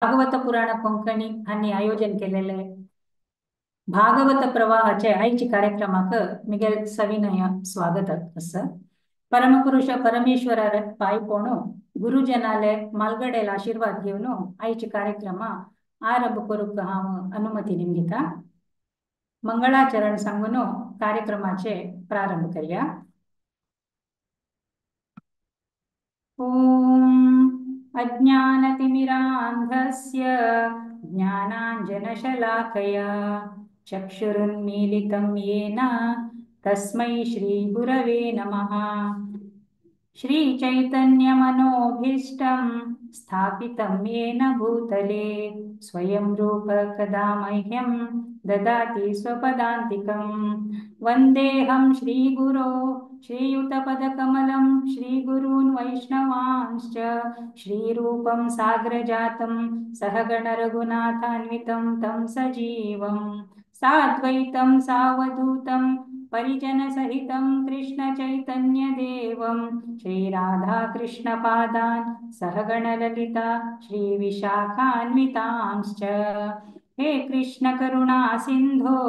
भागवत पुराण कोंकणी हांणी आयोजन केलेले भागवत प्रवाहाचे आयचे कार्यक्रमाक मिगेल सविनय स्वागत आसा. परमपुरुष परमेश्वरार पाय पोणू गुरुजनाले मालगडेल आशीर्वाद घेवन आयचे कार्यक्रम आरंभ करूंक हांव अनुमती निमगिता. मंगळाचरण सांगून कार्यक्रमाचे प्रारंभ करया. ओम अज्ञानतिमिरान्धस्य ज्ञानाञ्जनशलाकया चक्षुरुन्मीलितं येन तस्मै श्रीगुरवे नमः. श्रीचैतन्यमनोभीष्टं स्थापितं येन भूतले स्वयं रूप कदा मह्यं ददाति स्वपदान्तिकं. वन्देऽहं श्रीगुरो श्रीयुतपदकमलं श्रीगुरून् वैष्णवांश्च श्रीरूपं साग्रजातं सहगणरघुनाथान्वितं तं सजीवं साद्वैतं सावधूतं परिजनसहितं कृष्णचैतन्यदेवं श्रीराधाकृष्णपादान् सहगणललिता श्रीविशाखान्वितांश्च. हे कृष्ण करुणा सिंधो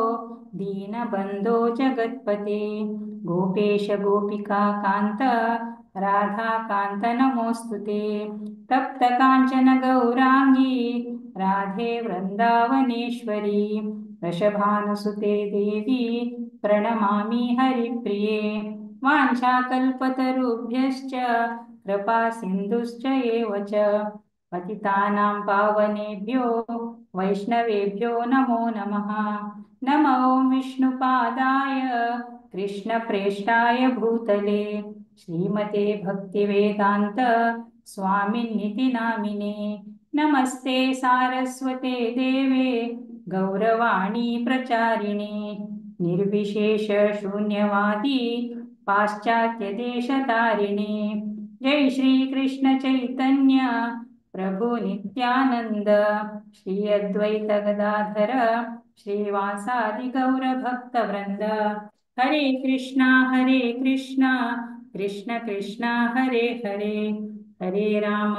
दीनबंधो जगत्पते गोपेश गोपिका कांत राधाकांत नमोस्तुते. तप्त कांचन गौरांगी राधे वृंदावनेश्वरी वृषभानुसुते देवी प्रणमामि हरिप्रिये. वाञ्छाकल्पतरुभ्यश्च कृपा सिन्धुश्च एव च पतितानां पावनेभ्यो वैष्णवेभ्यो नमो नमः. नमो विष्णुपादाय कृष्णप्रेष्ठाय भूतले श्रीमते भक्तिवेदान्त स्वामिनिति नामिने. नमस्ते सारस्वते देवे गौरवाणी प्रचारिणे निर्विशेष शून्यवादी पाश्चात्य देशतारिणे. जय श्री कृष्ण चैतन्य प्रभु नित्यानंद श्री अद्वैत गदाधर श्रीवासादि गौर भक्त वृंद. हरे कृष्णा कृष्ण कृष्ण हरे हरे हरे राम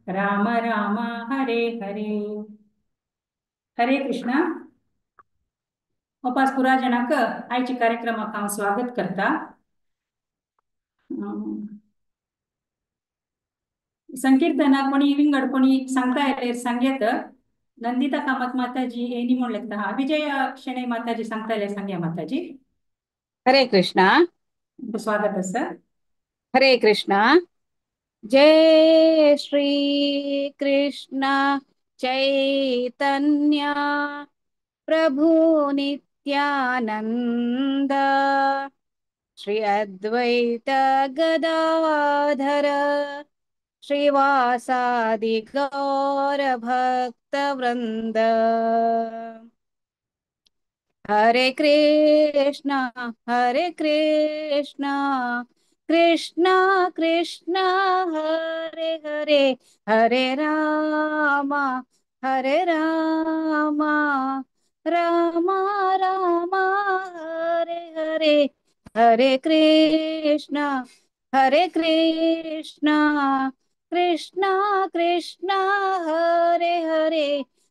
राम राम हरे हरे. हरे कृष्ण. उपास पुराजनाक आयच्या कार्यक्रमाक हांव स्वागत करता. संकीर्तना कोणी विंगड कोणी सांगता येले सांगेत. नंदिता कामत माताजी एनी म्हण लागता. हा विजया शणै माताजी सांगता येले सांग्या माताजी. हरे कृष्णा. स्वागत आसा. हरे कृष्णा. जय श्री कृष्ण चैतन्य प्रभु नित्यानंद श्री अद्वैत गदाधर श्रीवासादि गौर भक्त वृंद. हरे कृष्णा कृष्ण कृष्ण हरे हरे हरे राम राम राम हरे हरे हरे कृष्ण कृष्ण कृष्ण हरे हरे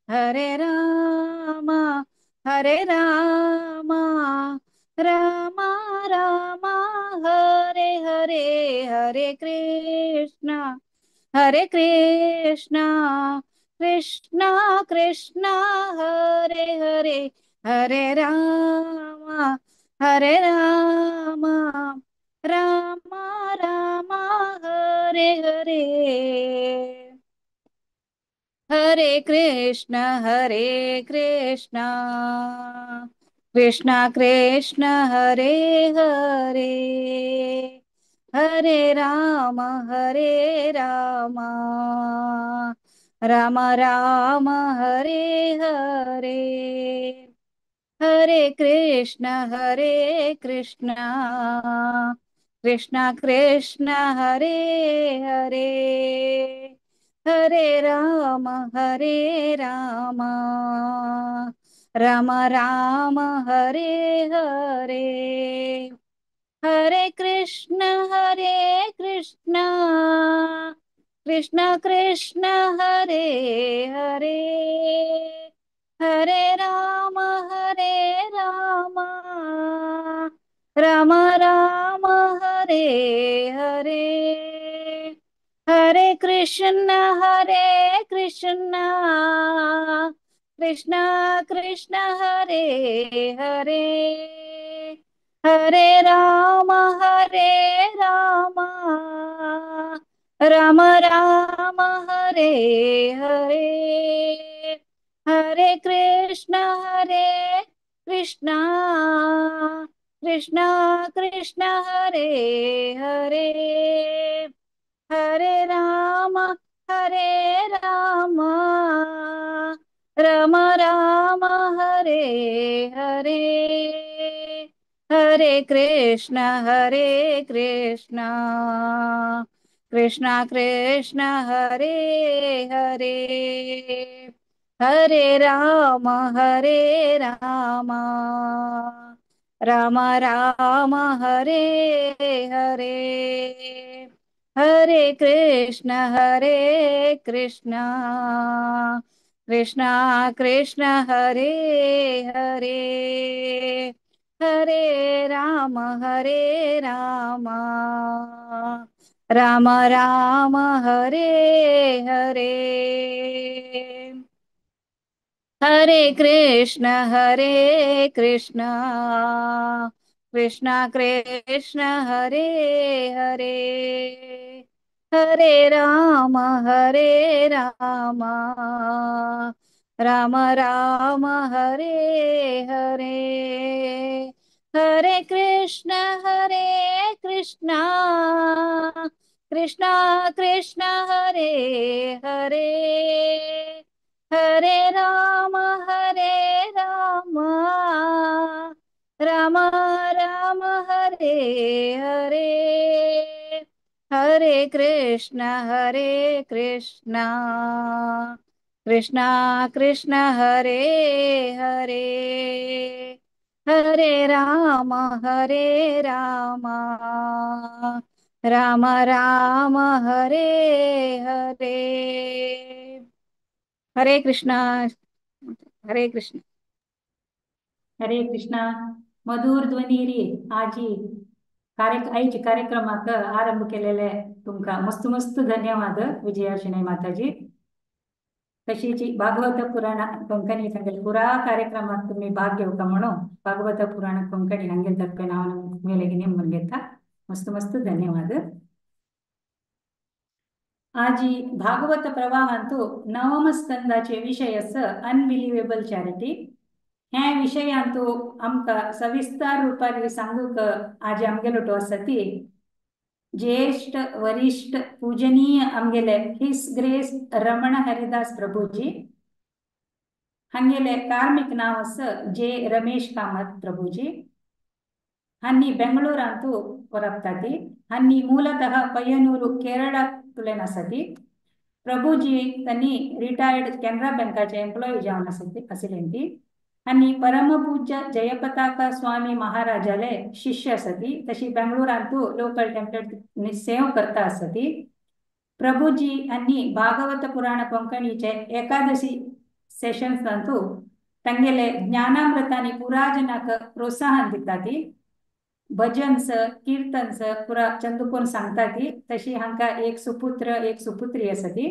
हरे राम राम राम हरे हरे हरे कृष्ण कृष्ण कृष्ण हरे हरे हरे राम राम राम हरे हरे. हरे कृष्ण कृष्ण कृष्ण हरे हरे हरे राम राम राम हरे हरे. हरे कृष्ण कृष्ण कृष्ण हरे हरे हरे राम राम राम हरे हरे. हरे कृष्ण कृष्ण कृष्ण हरे हरे, हरे राम हरे राम, राम राम हरे हरे, हरे कृष्ण हरे कृष्ण, कृष्ण कृष्ण हरे हरे, हरे राम हरे राम, राम राम हरे हरे, हरे कृष्ण हरे कृष्ण, कृष्ण कृष्ण हरे हरे, हरे राम हरे राम, राम राम हरे हरे, हरे कृष्ण हरे कृष्ण, कृष्ण कृष्ण हरे हरे, हरे राम हरे राम, राम राम हरे हरे, हरे कृष्ण हरे कृष्ण, कृष्ण कृष्ण हरे हरे, हरे राम हरे राम, राम राम हरे हरे, हरे कृष्ण हरे कृष्ण, कृष्ण कृष्ण हरे हरे, हरे राम हरे राम, राम राम हरे हरे, हरे कृष्ण हरे कृष्ण, कृष्ण कृष्ण हरे हरे, हरे राम हरे राम, राम राम हरे हरे, हरे कृष्ण हरे कृष्ण, कृष्ण कृष्ण हरे हरे, हरे राम हरे राम, राम राम हरे हरे, हरे कृष्ण हरे कृष्ण हरे कृष्ण। मधुर ध्वनी आजी आयचे कार्यक्रमाक आरंभ केलेले तुमका मस्त मस्त धन्यवाद विजया शणै माताजी। तशीची भागवत पुराण कोंकणी सांगेल पुरा कार्यक्रमात तुम्ही भाग घेवका म्हणून भागवत पुराण कोंकणी हांगेल तर्फे नाव मेलेगी नेमून घेता मस्त मस्त धन्यवाद। आजी भागवत प्रवाहांतु नवम स्कंदाचे विषय अस अनबिलिवेबल चॅरिटी ह्या विषयांतु आमकां सविस्तर रूपान सांगूक आज आमगेलो आसा ती ज्येष्ठ वरिष्ठ पूजनीय आमगेले his grace Raman Haridas Prabhuji हांगेले कार्मिक नाव आस जे रमेश कामत प्रभुजी। हांनी बेंगळूरांतु वरपताती। हांनी ಮೂಲತಃ ಪಯ್ಯನೂರು केरळांतुल्यान आसा ती। प्रभुजी तांणी रिटायर्ड केनरा बँकाचे एम्प्लॉई जावन आशिल्ले ती। आनी परमपूज्य जयपताका स्वामी महाराजाले शिष्य आसती। तशी बेंगळूरांतु लोकल टेम्पलेट सेव करता आसती। प्रभुजी आनी भागवत पुराण कोंकणीचे एकादशी सेशन्सांतु तांगेले ज्ञानामृतानी पुरा जनाक प्रोत्साहन दिता ती। भजन्स कीर्तन्स पुरा चंदुकोन सांगता ती। तशी हांका एक सुपुत्र एक सुपुत्री आसती।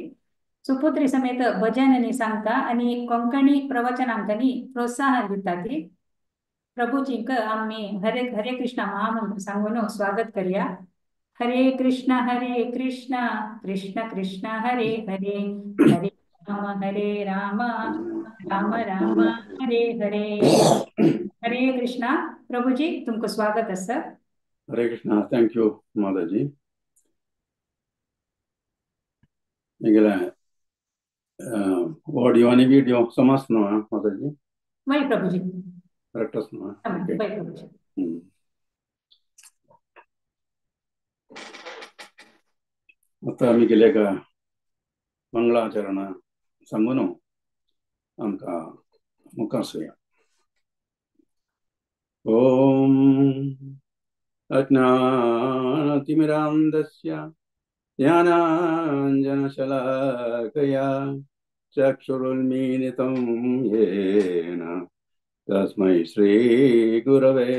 सुपुत्री समेत भजन आनी सांगता आनी कोंकणी प्रवचनांकांनी प्रोत्साहन दिता ती। प्रभुजींक आमी हरे हरे कृष्ण महामंत्र सांगून स्वागत करया। हरे कृष्ण कृष्ण कृष्ण हरे हरे, हरे राम हरे राम राम राम हरे हरे। हरे कृष्णा प्रभुजी तुमको स्वागत है sir. Hare Krishna, thank you माताजी। ऑडियो आणि व्हिडिओ समज ना माताजी? वही प्रभुजी, करेक्ट ना? वही प्रभुजी। आता आमी गेले का मंगळाचरण सांगून आमकां मुखार सुया। ओम अज्ञानतिमिरान्धस्य ज्ञानाञ्जनशलाकया चक्षुरुन्मीलितं येन तस्मै श्रीगुरवे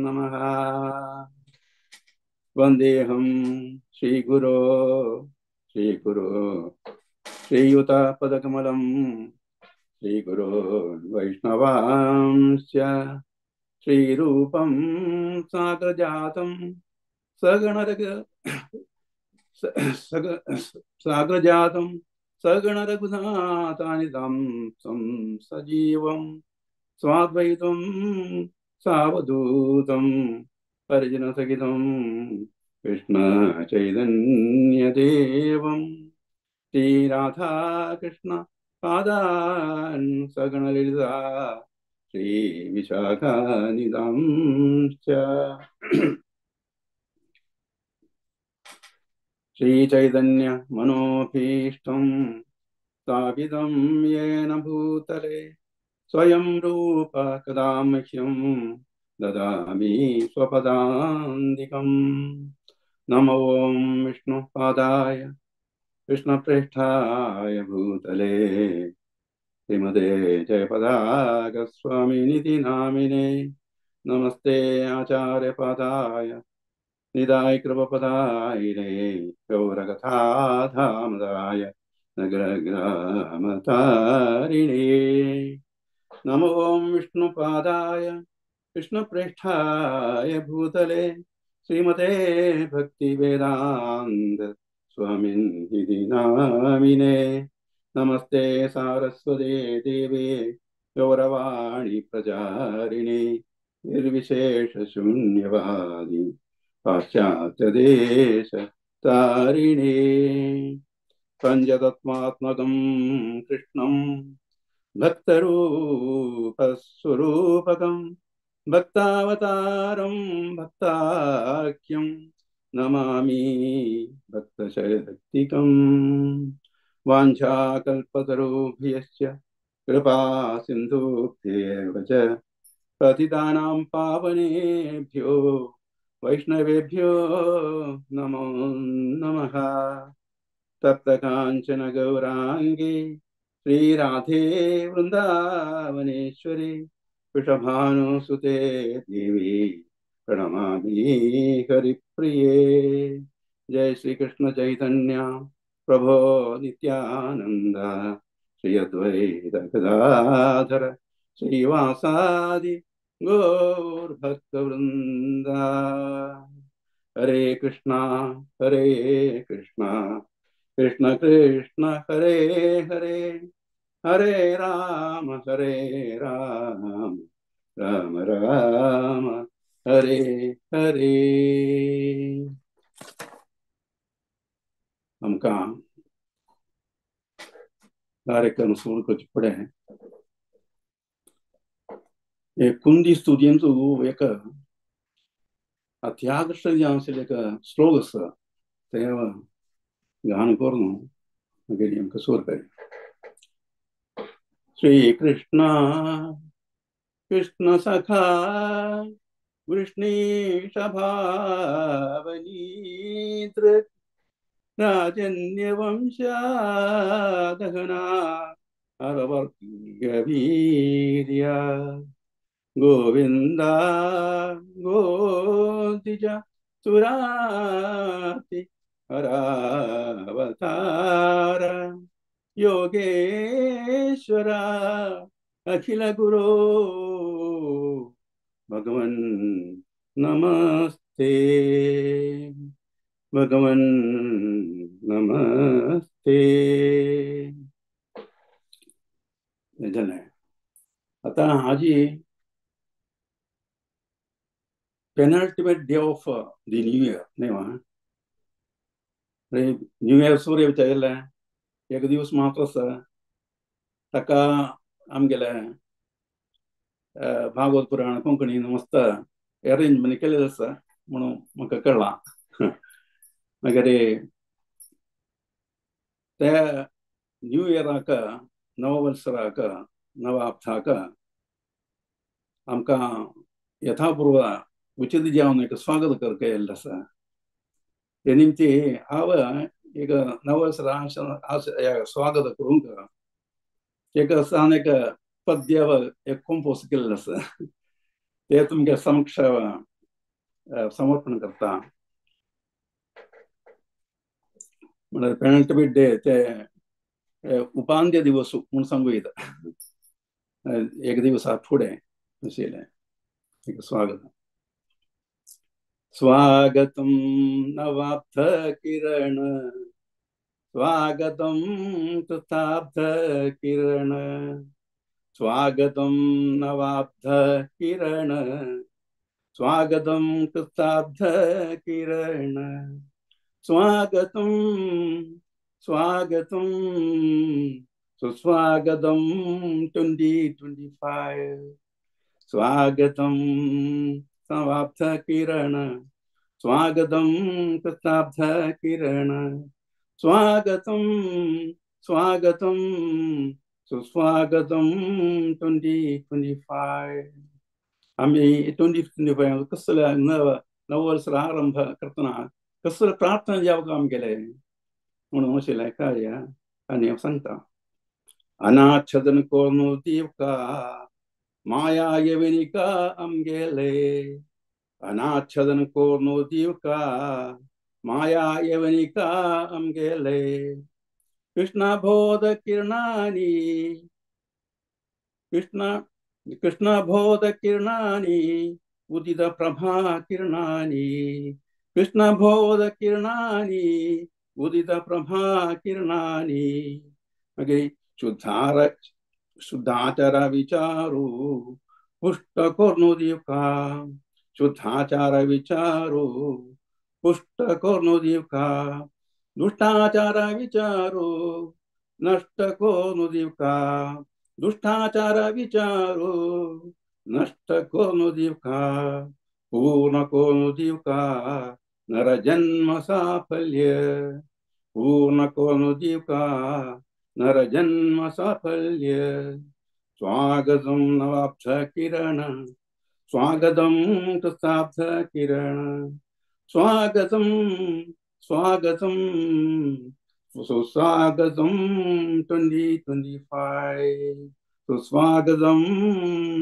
नमः। वन्देऽहं श्रीगुरो श्रीगुरो श्रीयुतपदकमलं श्रीगुरो वैष्णवांश्च श्रीरूपं साग्रजातं साग्रजातं सगणरघुनाथानितं सजीवं स्वाद्वैतं सावधूतं परिजनसहितं कृष्णचैतन्यदेवं श्रीराधाकृष्ण पादान् सगणललिता श्रीविशाखानिदां च। श्रीचैतन्यमनोभीष्टं स्थापितं येन भूतले स्वयं रूप कदा मह्यं ददामि स्वपदान्तिकं। नमो ॐ विष्णुपादाय कृष्णप्रेष्ठाय भूतले श्रीमते जयपदाकस्वामिनिति नामिने। नमस्ते आचार्यपादाय निदाय कृपपदायिने गौरकथाधामदाय नगरग्रामतारिणे। नमो ॐ विष्णुपादाय कृष्णप्रेष्ठाय भूतले श्रीमते भक्तिवेदान्त स्वामिनिति नामिने। नमस्ते सारस्वते देवे गौरवाणी प्रचारिणे निर्विशेषशून्यवादी पाश्चात्यदेश तारिणे। पञ्चतत्त्वात्मकं कृष्णं भक्तरूपस्वरूपकं भक्तावतारं भक्ताख्यं नमामि भक्तशक्तिकं। वाञ्छाकल्पतरुभ्यश्च कृपा सिन्धुभ्येव च पतितानां पावनेभ्यो वैष्णवेभ्यो नमो नमः। तप्तकाञ्चन गौराङ्गे श्रीराधे वृन्दावनेश्वरी वृषभानुसुते देवी प्रणमामि हरिप्रिये। जय श्री कृष्ण चैतन्य प्रभो नित्यानंद श्री अद्वैत गदाधर श्रीवासादि गौरभक्तवृंद। हरे कृष्णा कृष्ण कृष्ण हरे हरे, हरे राम राम राम हरे हरे। आमकां कार्यक्रम सुरू करचे फुडें एक कुंदी स्तुतींचो एक अत्याकृष्ट जें आशिल्लें एक श्लोक आसा तें गान करून मागीर आमकां सुरू करूया। श्री कृष्ण कृष्ण सखा वृष्णीषभावनीत्र राजन्यवंशादहना हरवर्गवीर्य गोविंद गोतिज सुराति हरावतार योगेश्वर अखिल गुरो भगवन् नमस्ते, भगवन् नमस्ते। जालें आतां हाजी penultimate day of the new year न्ही वा? न्यू इयर सुरू येयल्लें एक दिवस मात्र आसा ताका आमगेले भागवत पुराण कोंकणीन मस्त अरेंजमेंट केलेलें आसा म्हणून म्हाका कळ्ळां। मागीर त्या न्यू इयराक नववर्सराक नवाब्दाक आमकां यथापूर्व उचित जेवण एक स्वागत करपाक येयल्लें आसा। ते निमती हांव एक नववर्स स्वागत करूंक एक सान एक पद्य एक कंपोज केल्लें आसा ते तुमगे समक्ष समर्पण करता. म्हळ्यार पेनल्टिमेट डे ते उपांत्य दिवस म्हूण सांगू येता, एक दिवसा फुडें आशिल्लें एक स्वागत. स्वागतं नवाब्ध किरण, स्वागतं कृताब्ध किरण, स्वागतं नवाब्ध किरण, स्वागतं कृताब्ध किरण, स्वागतं स्वागतं सुस्वागतं 2025, स्वागतं नवाब्ध किरण, स्वागतं कृताब्ध किरण, स्वागतं स्वागतं सुस्वागतं 2025. आमी 2025 कसले नव वर्ष आरंभ करतना कसले प्रार्थना जावंक आमी केले म्हणून अशें कार्य आनी हांव सांगता. अनाच्छदन कोर्नु दिवका माया यवनिका आमगेले, अनाच्छदन कोर्नु दिवका माया यवनिका आमगेले, कृष्ण बोध किरणानी, कृष्ण कृष्ण बोध किरणानी उदित प्रभा किरणानी, कृष्ण बोध किरणानी उदित प्रभा किरणानी, मागीर शुद्धार शुद्धाचार विचारू पुष्ट कोर्नु दिवका, शुद्धाचार विचारू पुष्ट कोर्नु दिवका, दुष्टाचार विचारू नष्ट कोर्नु दिवका, दुष्टाचार विचारू नष्ट कोर्नु दिवका, पूर्ण कोर्नु दिवका नरजन्म साफल्य, पूर्ण कोर्नु दिवका नरजन्म साफल्य. स्वागतं नवाब्ध किरण, स्वागतं कृताब्ध किरण, स्वागतं स्वागतं सुस्वागतं 2025, सुस्वागतं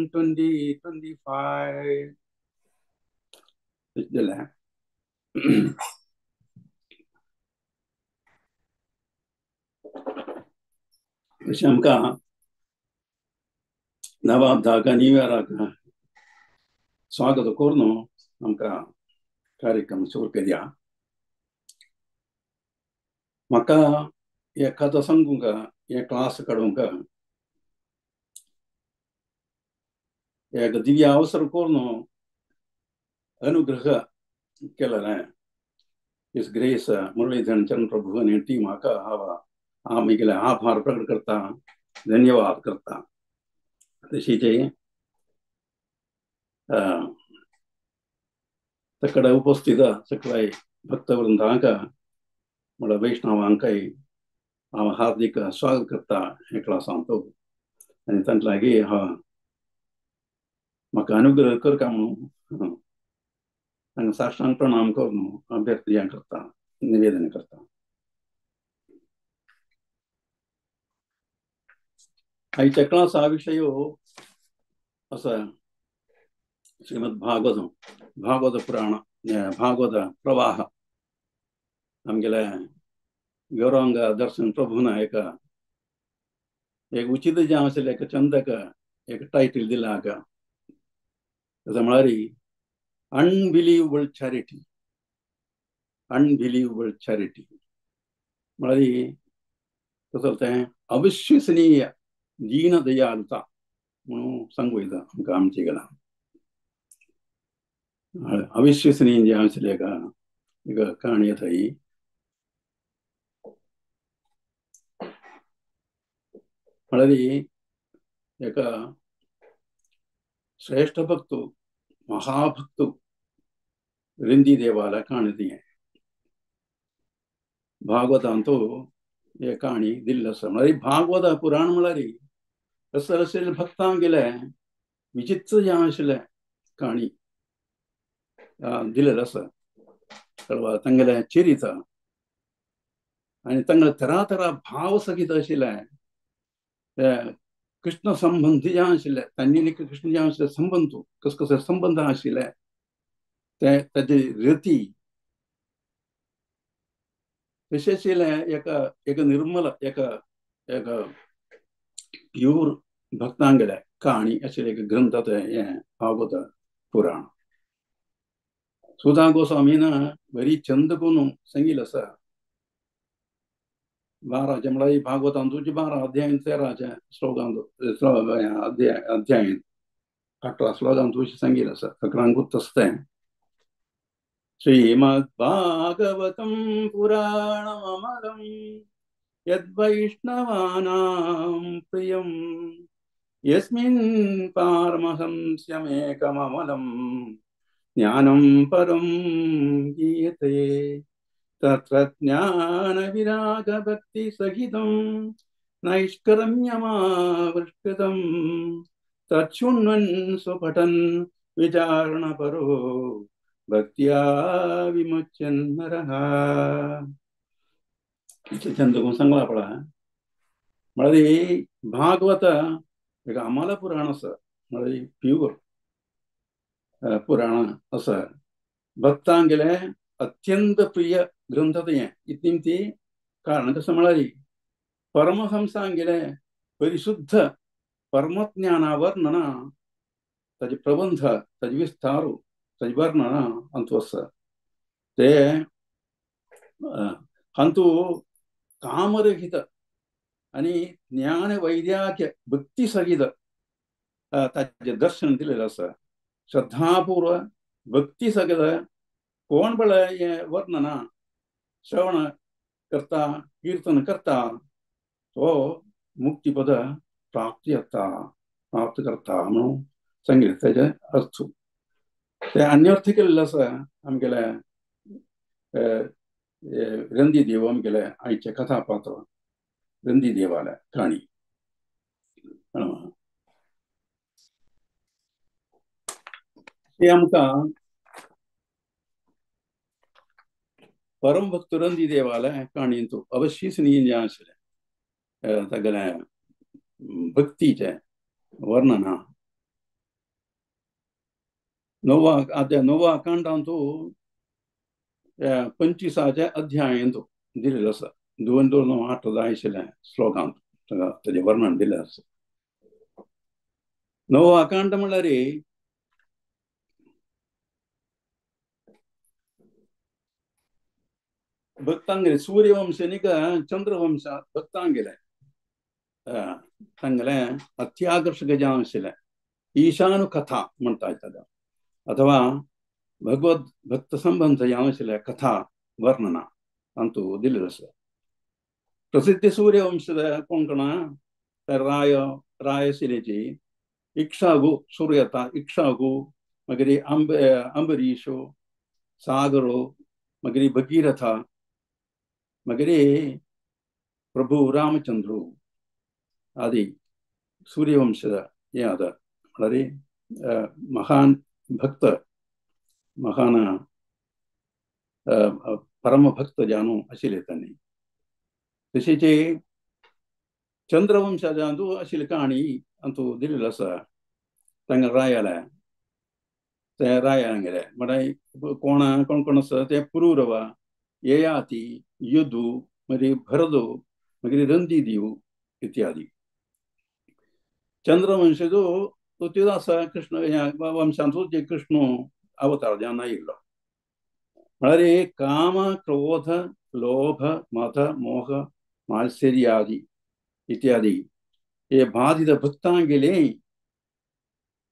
2025. अशें आमकां नवाब्दाक न्यू इयराक स्वागत करून आमकां कार्यक्रम सुरू करया. म्हाका हे कथा सांगूंक हे क्लास काडूंक एक दिव्य अवसर करून अनुग्रह केलें his grace Muralidharan चरण प्रभु आनी टीमाक हांव हांव म्हगेले आभार प्रकट करता, धन्यवाद करता. तशीच तकडे उपस्थित सगळे भक्तवृंदांक म्हळ्यार वैष्णवांकय हांव हार्दिक स्वागत करता हे क्लासांत आनी तांचे लागीं हांव म्हाका अनुग्रह करका म्हणून तांकां साष्टांग प्रणाम करून अभ्यर्थी करता, निवेदन करता. आयच्या क्लासा विशय आसा श्रीमद भागवत, भागवत पुराण, भागवत प्रवाह. आमगेले गौरांग दर्शन प्रभून एक एक उचित जें आशिल्लें एक चंदक एक टायटल दिलां हाका, ताचो म्हळ्यार अनबिलिवेबल चॅरिटी. अनबिलिवेबल चॅरिटी म्हळ्यार कसो तें अविश्वसनीय दीनदयालुता म्हणून सांगू येता आमकां आमचे गेला. अविश्वसनीय जें आशिल्लें एक काणी येता ही. म्हळ्यार एका श्रेष्ठ भक्त महाभक्त रिंदी देवाला काणी ती. भागवतांत हे काणी दिल्ली आसा. म्हळ्यार भागवत पुराण म्हळ्यार असले आशिल्ले भक्तांक गेले विचित्र जें आशिल्लें काणी दिलेलें आसा. तांगेलें चरित्र आनी तांगेले तरातरा भाव सगीत आशिल्ले ते कृष्ण संबंधी जे आशिल्ले तांणी कृष्ण जे आशिल्ले संबंध कस कसे संबंध आशिल्ले ते ताजी रती तशें आशिल्लें एका एक निर्मल एका एक प्यूर भक्तांगेले कहाणी आशिल्लें एक ग्रंथ तें हें भागवत पुराण. सुधा गोस्वामीन बरी छंद करून सांगिल्लें आसा. 12 म्हळ्यार भागवतांतूच 12 अध्याय 13 श्लोकांत अध्याय अध्याय 18 श्लोकांतूच सांगिल्लें आसा. सगळ्यांकूच तसें तें. श्रीमद्भागवतं पुराणममलं यद्वैष्णवानां प्रियं यस्मिन् पारमहंस्यमेकममलं ज्ञानं परं गीयते तत्र ज्ञानविरागभक्तिसहितं नैष्कर्म्यमाविष्कृतं तच्छृण्वन् सुपठन् विचारणपरो भक्त्या विमुच्यन् नरः. छंद करून सांगला पळा. म्हळ्यार भागवत एक आम्हाला पुराण आसा, म्हळ्यार प्युअर पुराण आसा. भक्तांगेले अत्यंत प्रिय ग्रंथ तें. इतली ती कारण कसं म्हळ्यार परमहंसांगेले परिशुद्ध परमज्ञाना वर्णना ताजे प्रबंध ताजे विस्तार ताजे वर्णना अंतू आसा. ते अंतू कामरहित आनी ज्ञान वैराग्य भक्ती सहित ताजें दर्शन दिलेलें आसा. श्रद्धापूर्व भक्ती सहित कोण पळय हें वर्णना श्रवण करता कीर्तन करता तो मुक्तीपद प्राप्त जाता प्राप्त करता म्हणून सांगिल्लें ताजें अर्थ. ते अन्यर्थ केल्लें आसा आमगेले रंदी देव आमगेले आयचें कथापात्र रंदी देवाले काणी. ते आमकां परम भक्त रंदी देवाले काणयेंतू अवश्य जें आशिल्लें तागेलें भक्तीचें वर्णना. नोवा कांडांतू 25 अध्यायंतू दिलेलो आसा. 2 2 9 8 10 आशिल्लें श्लोकांत ताजें वर्णन दिलें आसा. नोवा कांड म्हणल्यार भक्तांगेले सूर्यवंशनिक चंद्रवंश भक्तांगेले तांगेले अत्याकर्षक जें आशिल्लें ईशानु कथा म्हणटा ताका अथवा भगवत भक्त संबंध जें आशिल्लें कथा वर्णना तांतू दिलेलें आसा. प्रसिद्ध सूर्यवंशद कोंकणा राय राय आशिल्ल्याची इक्षागु सूर्यता इक्षागु मागीर अंबरीशो सागरो मागीर भगीरथ मागीर प्रभु रामचंद्रू आदी सूर्यवंशद हें आसा. म्हळ्यार महान भक्त महान परमभक्त जानू आशिल्ले तांणी. तशेंच चंद्रवंशाजांतू आशिल्ली काणी अंतू दिलेलो आसा. तांकां रायाले ते रायांगेले म्हळ्यार कोणा कोण कोण आसा ते पुरुरवा ययाती यदु मागीर भरदो मागीर रंदी देव इत्यादी. चंद्रवंशजो तो त्यो आसा कृष्ण ह्या वंशांतूच जे कृष्ण अवतार जेन्ना आयिल्लो. म्हळ्यार काम क्रोध लोभ मद मोह मात्सर्यादि इत्यादी हे बाधित भक्तांगेले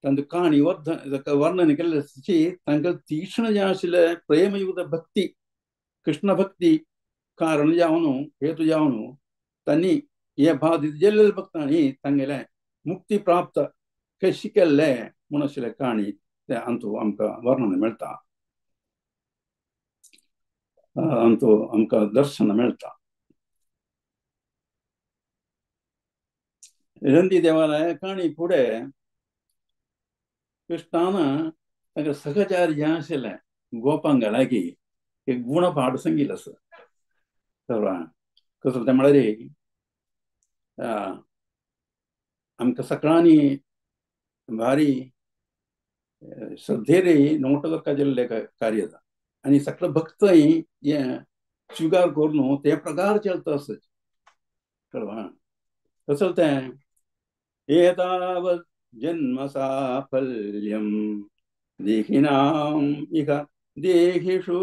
तांचो काणी वर्णन केल्लें आसा. तांकां तीक्ष्ण जें आशिल्लें प्रेमयुक्त भक्ती कृष्ण भक्ती कारण जावन हेतू जावन तांणी हे बाधित जेल्ले भक्तांनी तांगेले मुक्ती प्राप्त कशी केल्ले म्हूण आशिल्ले काणी ते अंतू आमकां वर्णन मेळटा. अंतू आमकां दर्शन मेळटा. रंदी देवालय काणी फुडें कृष्णान तांकां सहचारी जें आशिल्लें गोपांक लागीं एक गुणपाठ सांगितलं आसा. कळ्ळें? कसो तें म्हळ्यार आमकां सगळ्यांनी भारी श्रद्धेर नोट करपाचें कार्य जाता आनी सगळे भक्तय हें स्विकार करून ते प्रकार चलता आसत. कळ्ळें? कसो तें एतावत् जन्म साफल्यं देहिनाम् इह देहिषु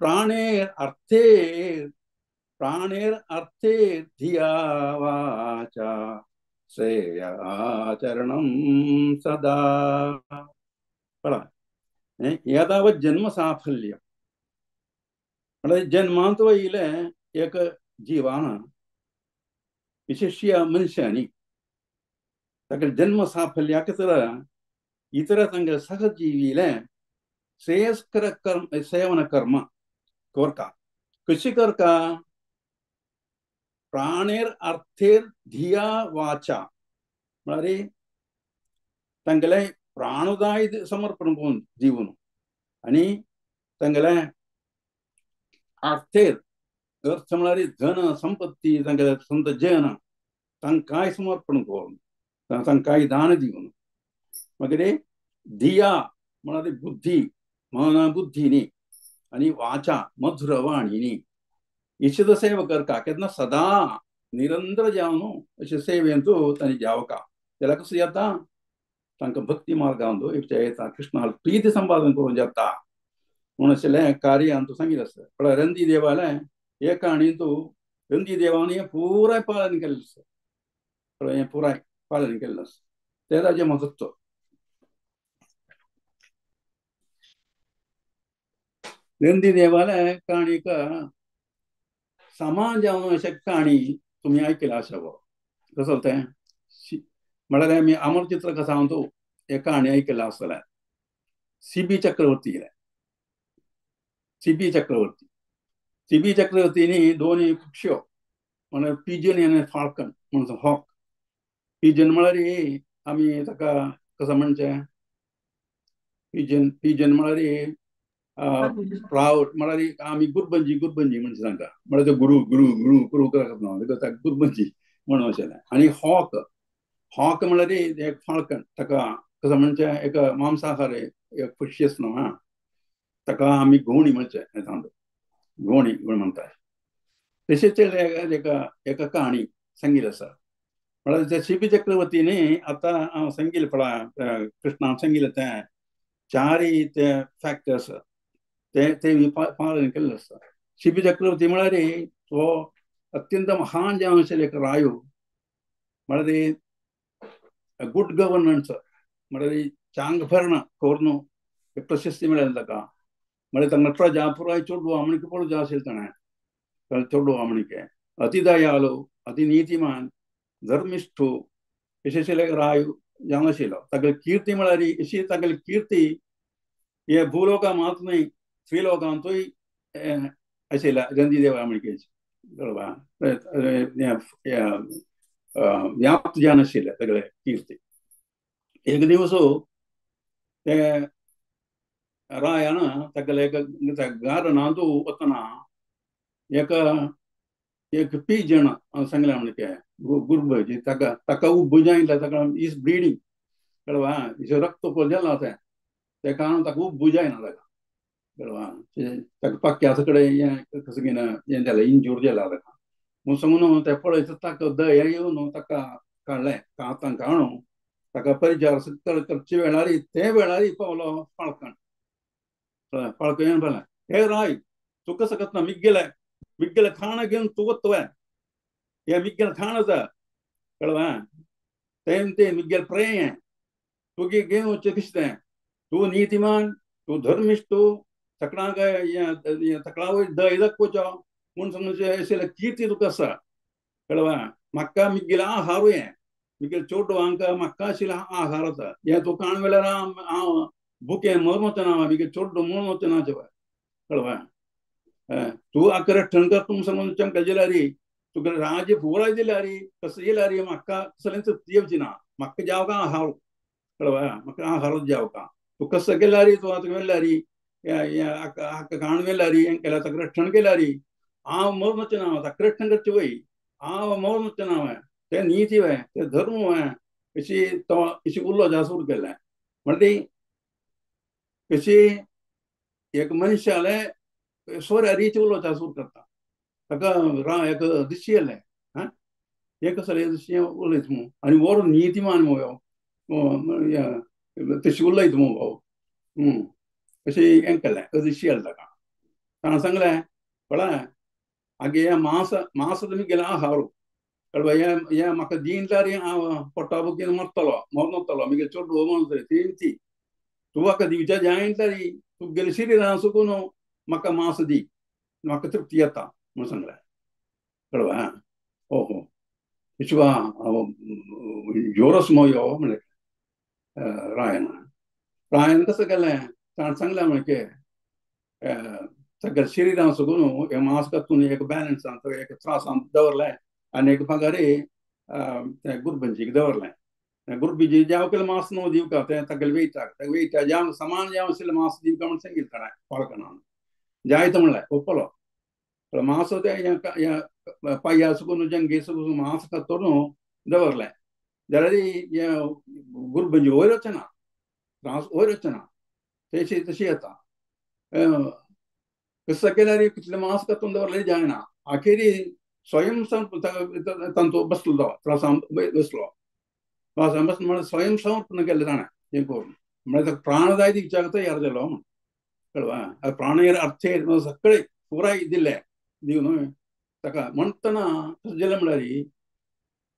प्राणेर अर्थेर प्राणेर अर्थेर धिया वाचा श्रेय आचरणं सदा. कळ्ळें? एतावत् जन्म साफल्यं म्हळ्यार जन्मांत वयलें एक जिवान विशिष्य मनशांनी ताका जन्म साफल्याक तर इतर तांगे सहजीवीले श्रेयस्कर कर्म सेवन कर्म करता. कशी करता? प्राणेर अर्थेर धिया वाचा म्हळ्यार तांगेले प्राणदाय समर्पण करून जीवन आनी तांगेले अर्थेर अर्थ म्हळ्यार धन संपत्ती तांगेले संत जन तांकांय समर्पण करून तांकांय दान दिवन. मागीर धिया म्हळ्यार बुद्धी मन बुद्धीनी आनी वाचा मधुरवाणीनी इशित सेवा करता केन्ना सदा निरंतर जावन अशें सेवेंतू तांणी जावका. तेला कसो जाता? तांकां भक्ती मार्गांत येता कृष्णा प्रीती संपादन करून जाता म्हूण आशिल्लें कार्य आमकां सांगिल्लें आसा. पण रंदी देवालें हे काणयेंतू रंदी देवान हें पुराय पालन केल्लें आसा. हें पुराय पालन केल्लें आसा तें ताजें महत्व. रंदी देवालें काणयेक समान जावन अशें काणी तुमी आयकल्या आसा. कसो तें म्हळ्यार आमी अमर चित्र कथांतू एक काणी आयकल्या आसतलें. सिबी चक्रवर्ती सिबी चक्रवर्ती सिबी चक्रवर्तीनी दोन पक्ष्यो म्हळ्यार पिजन आनी फाल्कन म्हणून हॉक. पिजन म्हळ्यार आमी ताका कसो म्हणचें पिजन पिजन म्हळ्यार प्रावड म्हळ्यार आमी गुरबंजी गुरबंजी म्हणचे तांकां म्हळ्यार ते गुरू गुरू गुरू गुरू करत ना ताका गुरबंजी म्हणून अशें. आनी हॉक हॉक म्हळ्यार एक फाल्कन ताका कसो म्हणचें एक मांसाहार एक पक्षी आसना हा ताका आमी घोणी म्हणचें घोणी म्हूण म्हणटा. तशेंच एका एका कहाणी सांगिल्ली आसा. म्हळ्यार त्या शिबी चक्रवर्तीनी आतां हांव सांगिल्लें पळय कृष्णान सांगिल्लें तें चारय ते फॅक्टर्स ते ते पालन केल्लें आसा. शिबी चक्रवर्ती म्हळ्यार तो अत्यंत महान जावन आशिल्लो एक रायो म्हळ्यार गुड गवर्नन्स म्हळ्यार चांगभरण करून प्रशस्ती मेळ्ळी ताका. म्हळ्यार तांकां प्रजा पुराय चेडवा म्हणके प्रजा आशिल्ली ताणें चेडवा म्हणके अति दयालु अति नीतिमान धर्मिष्ठू अशें एक राय जावन आशिल्लो. तागेली कीर्ती म्हळ्यार अशी तागेली कीर्ती हे भूलोका मात न्हय स्त्रीलोकांतूय आशिल्ल्या रंजी देवा म्हणकेची व्याप्त जावन आशिल्लें तागेले कीर्ती. एक दिवस ते रायान तागेले एक गार्डनांतू वतना एक एक पिजन सांगलें म्हणके गुरबजी ताका ताका उब्बू जायना ताका is bleeding कळवा is रक्त जालां तें तेका ताका उब्बू जायना ताका कळवा ताका पाक्या कडेन हें कसं कितें हें जालें इंजूर जालां ताका म्हूण सांगून तें पळयता ताका दया येवन ताका काडलें हातान काडून ताका परिचार करचे वेळार ते वेळार पावलो फाळकण फाळकण येवन पळय हे राय तुका सकत ना मिग्गेले मिग्गेले खाणां घेवन तूं वतवे हे मिग्गेल खाण आसा कळवा तें तें मिग्गेल प्रेय तुगे घेवन वचचें कशें तें तूं नितिमान तूं धर्मिश्ट तकडांक तकडां वयर दय दाखोवचो म्हूण समजचें अशें कीर्ती तुका आसा कळवा. म्हाका मिग्गेल आहारू हें मिगेल चेडवांक म्हाका आशिल्लो आहार आसा हें तूं काण वेळार हांव भुकें मरून वचना मिगेल चेडूं मरून वचना कळवा. तूं आतां रक्षण कर तूं सांगून चमका दिल्यार तुका राज्य पुराय दिल्यार कसं येयल्यार म्हाका कसलें तृप्ती येवची ना म्हाका जावका आहार कळवा म्हाका आहारूच जावका तूं कसं गेल्यार तूं आतां गेल्यार काणवेलारी केला ताका रक्षण केल्यारी हांव मरणाचें नांव ताका रक्षण करचें वय हांव मरणाचें नांव आहे तें नीती वय तें धर्म वय अशी तो अशी उल्लो जासूर केलें. म्हणटी कशी एक मनशाले सोऱ्यारीचे उलो जासूर करता ताका एक दिशी येलें आं हें कसलें दिशी उलयत मू आनी वरो नीतिमान मुगो तशी उलयत मू भाऊ अशें हें केलें दिशी येलें ताका. ताणें सांगलें पळय आगे हें मांस मांस तुमी गेलें आहारू कळ्ळें हें हें म्हाका दिनल्यार हांव पोटा बुकीन मरतलो मरतलो मागीर चोड म्हणतलें ती ती तूं म्हाका दिवच्या जायतल्यार तुगेले शरिरान सुकून म्हाका मांस दी म्हाका तृप्ती येता म्हूण सांगलें. कळ्ळें ओहो विश्वा जोरस मोयो म्हणलें रायन. रायन कसं केलें ताणें सांगलें म्हणके सगळ्या शरिरान सुकून हें मांस कातून एक बॅलन्सान एक त्रासान दवरलें आनी एक पगारी तें गुरबंजीक दवरलें. गुरबीजी जाव केलें मांस न्हू दिवका तें तागेलें वेयटाक तें वेयटा जावं समान जावं आशिल्लें मांस दिवका म्हूण सांगिल्लें ताणें पाळकणान जायत म्हणलें ओपलो मांस तें पांया सुकून जंगे सुकून मांस कातरून दवरलें जाल्यार हें गुरबंजी वयर वचना त्रास वयर वचना तशी तशी येता कसं केल्यार कितलें मांस कातून दवरलें जायना. आखेरी स्वयं तांचो बसलो तो त्रासान बसलो त्रासान बसलो म्हळ्यार स्वयं समर्पण केलें ताणें हें करून म्हळ्यार प्राणदाय दिवच्याक तयार जालो म्हण. कळ्ळें प्राण अर्थ सगळे पुराय दिले दिवन ताका म्हणटना तशें जालें म्हळ्यार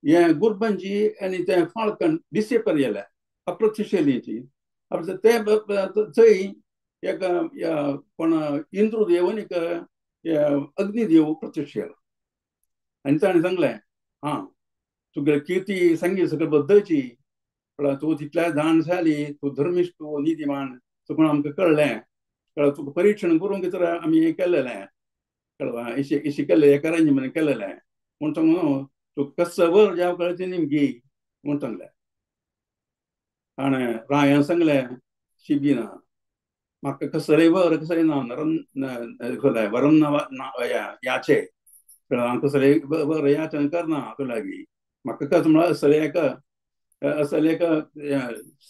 हें गुरबंजी आनी तें फाळकण डिसेपर गेलें अप्रत्यक्ष शैलीची तें थंय एक कोण इंद्रदेव आनी एक अग्निदेव प्रत्यक्ष केलो आनी ताणें सांगलें आं तुगेली किर्ती सांगी सगळें बद्दलची कळ्ळें तूं तितल्या जाण जाली तूं धर्मिश्ट तूं नितीमान तुका आमकां कळ्ळें कळ्ळें तुका परिक्षण करूंक तर आमी हें केलेलें कळ्ळें अशें अशें केलें एक अरेंजमेंट केलेलें म्हूण सांगून तूं कसो वर जावं कळचें निमगी म्हूण सांगलें. ताणें रायान सांगलें शिबीना म्हाका कसलें वर कसलें ना वरम याचे हांव कसलें वर याचन करना तुजे लागीं म्हाका कसं म्हळ्यार असलें एक असलें एक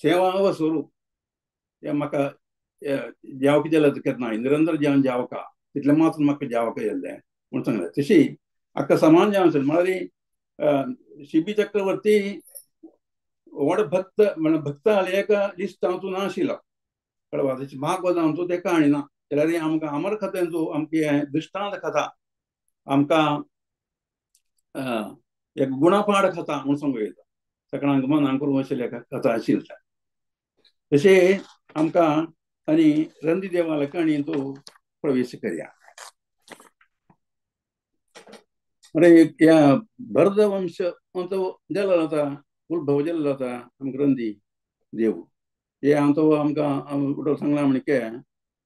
सेवा स्वरूप हें म्हाका जेवक जाल्यार केन्ना निरंतर जेवण जेवका तितलें मात्र म्हाका जेवका जाल्लें म्हूण सांगलें. तशी आतां समान जेवण आसलें म्हळ्यार शिबी चक्रवर्ती व्हड भक्त म्हळ्यार भक्ताले एक लिस्ट हांव तूं नाशिल्लो. कळ्ळें तशी भागवतांतू तें काणी ना जाल्यार आमकां अमर कथेंतू आमची दृश्टांत कथा आमकां एक गुणापाठ कथा म्हूण सांगू येता सगळ्यांक मनान करून आशिल्ल्या कथा आशिल्ली. तशें आमकां आनी रंदी देवाल्या काणयेंतू प्रवेश करया. अरे ह्या भरतवंश जालो जाता उद्भव जाल्लो जाता आमकां रंदी देव हे हांव आमकां सांगलां म्हणके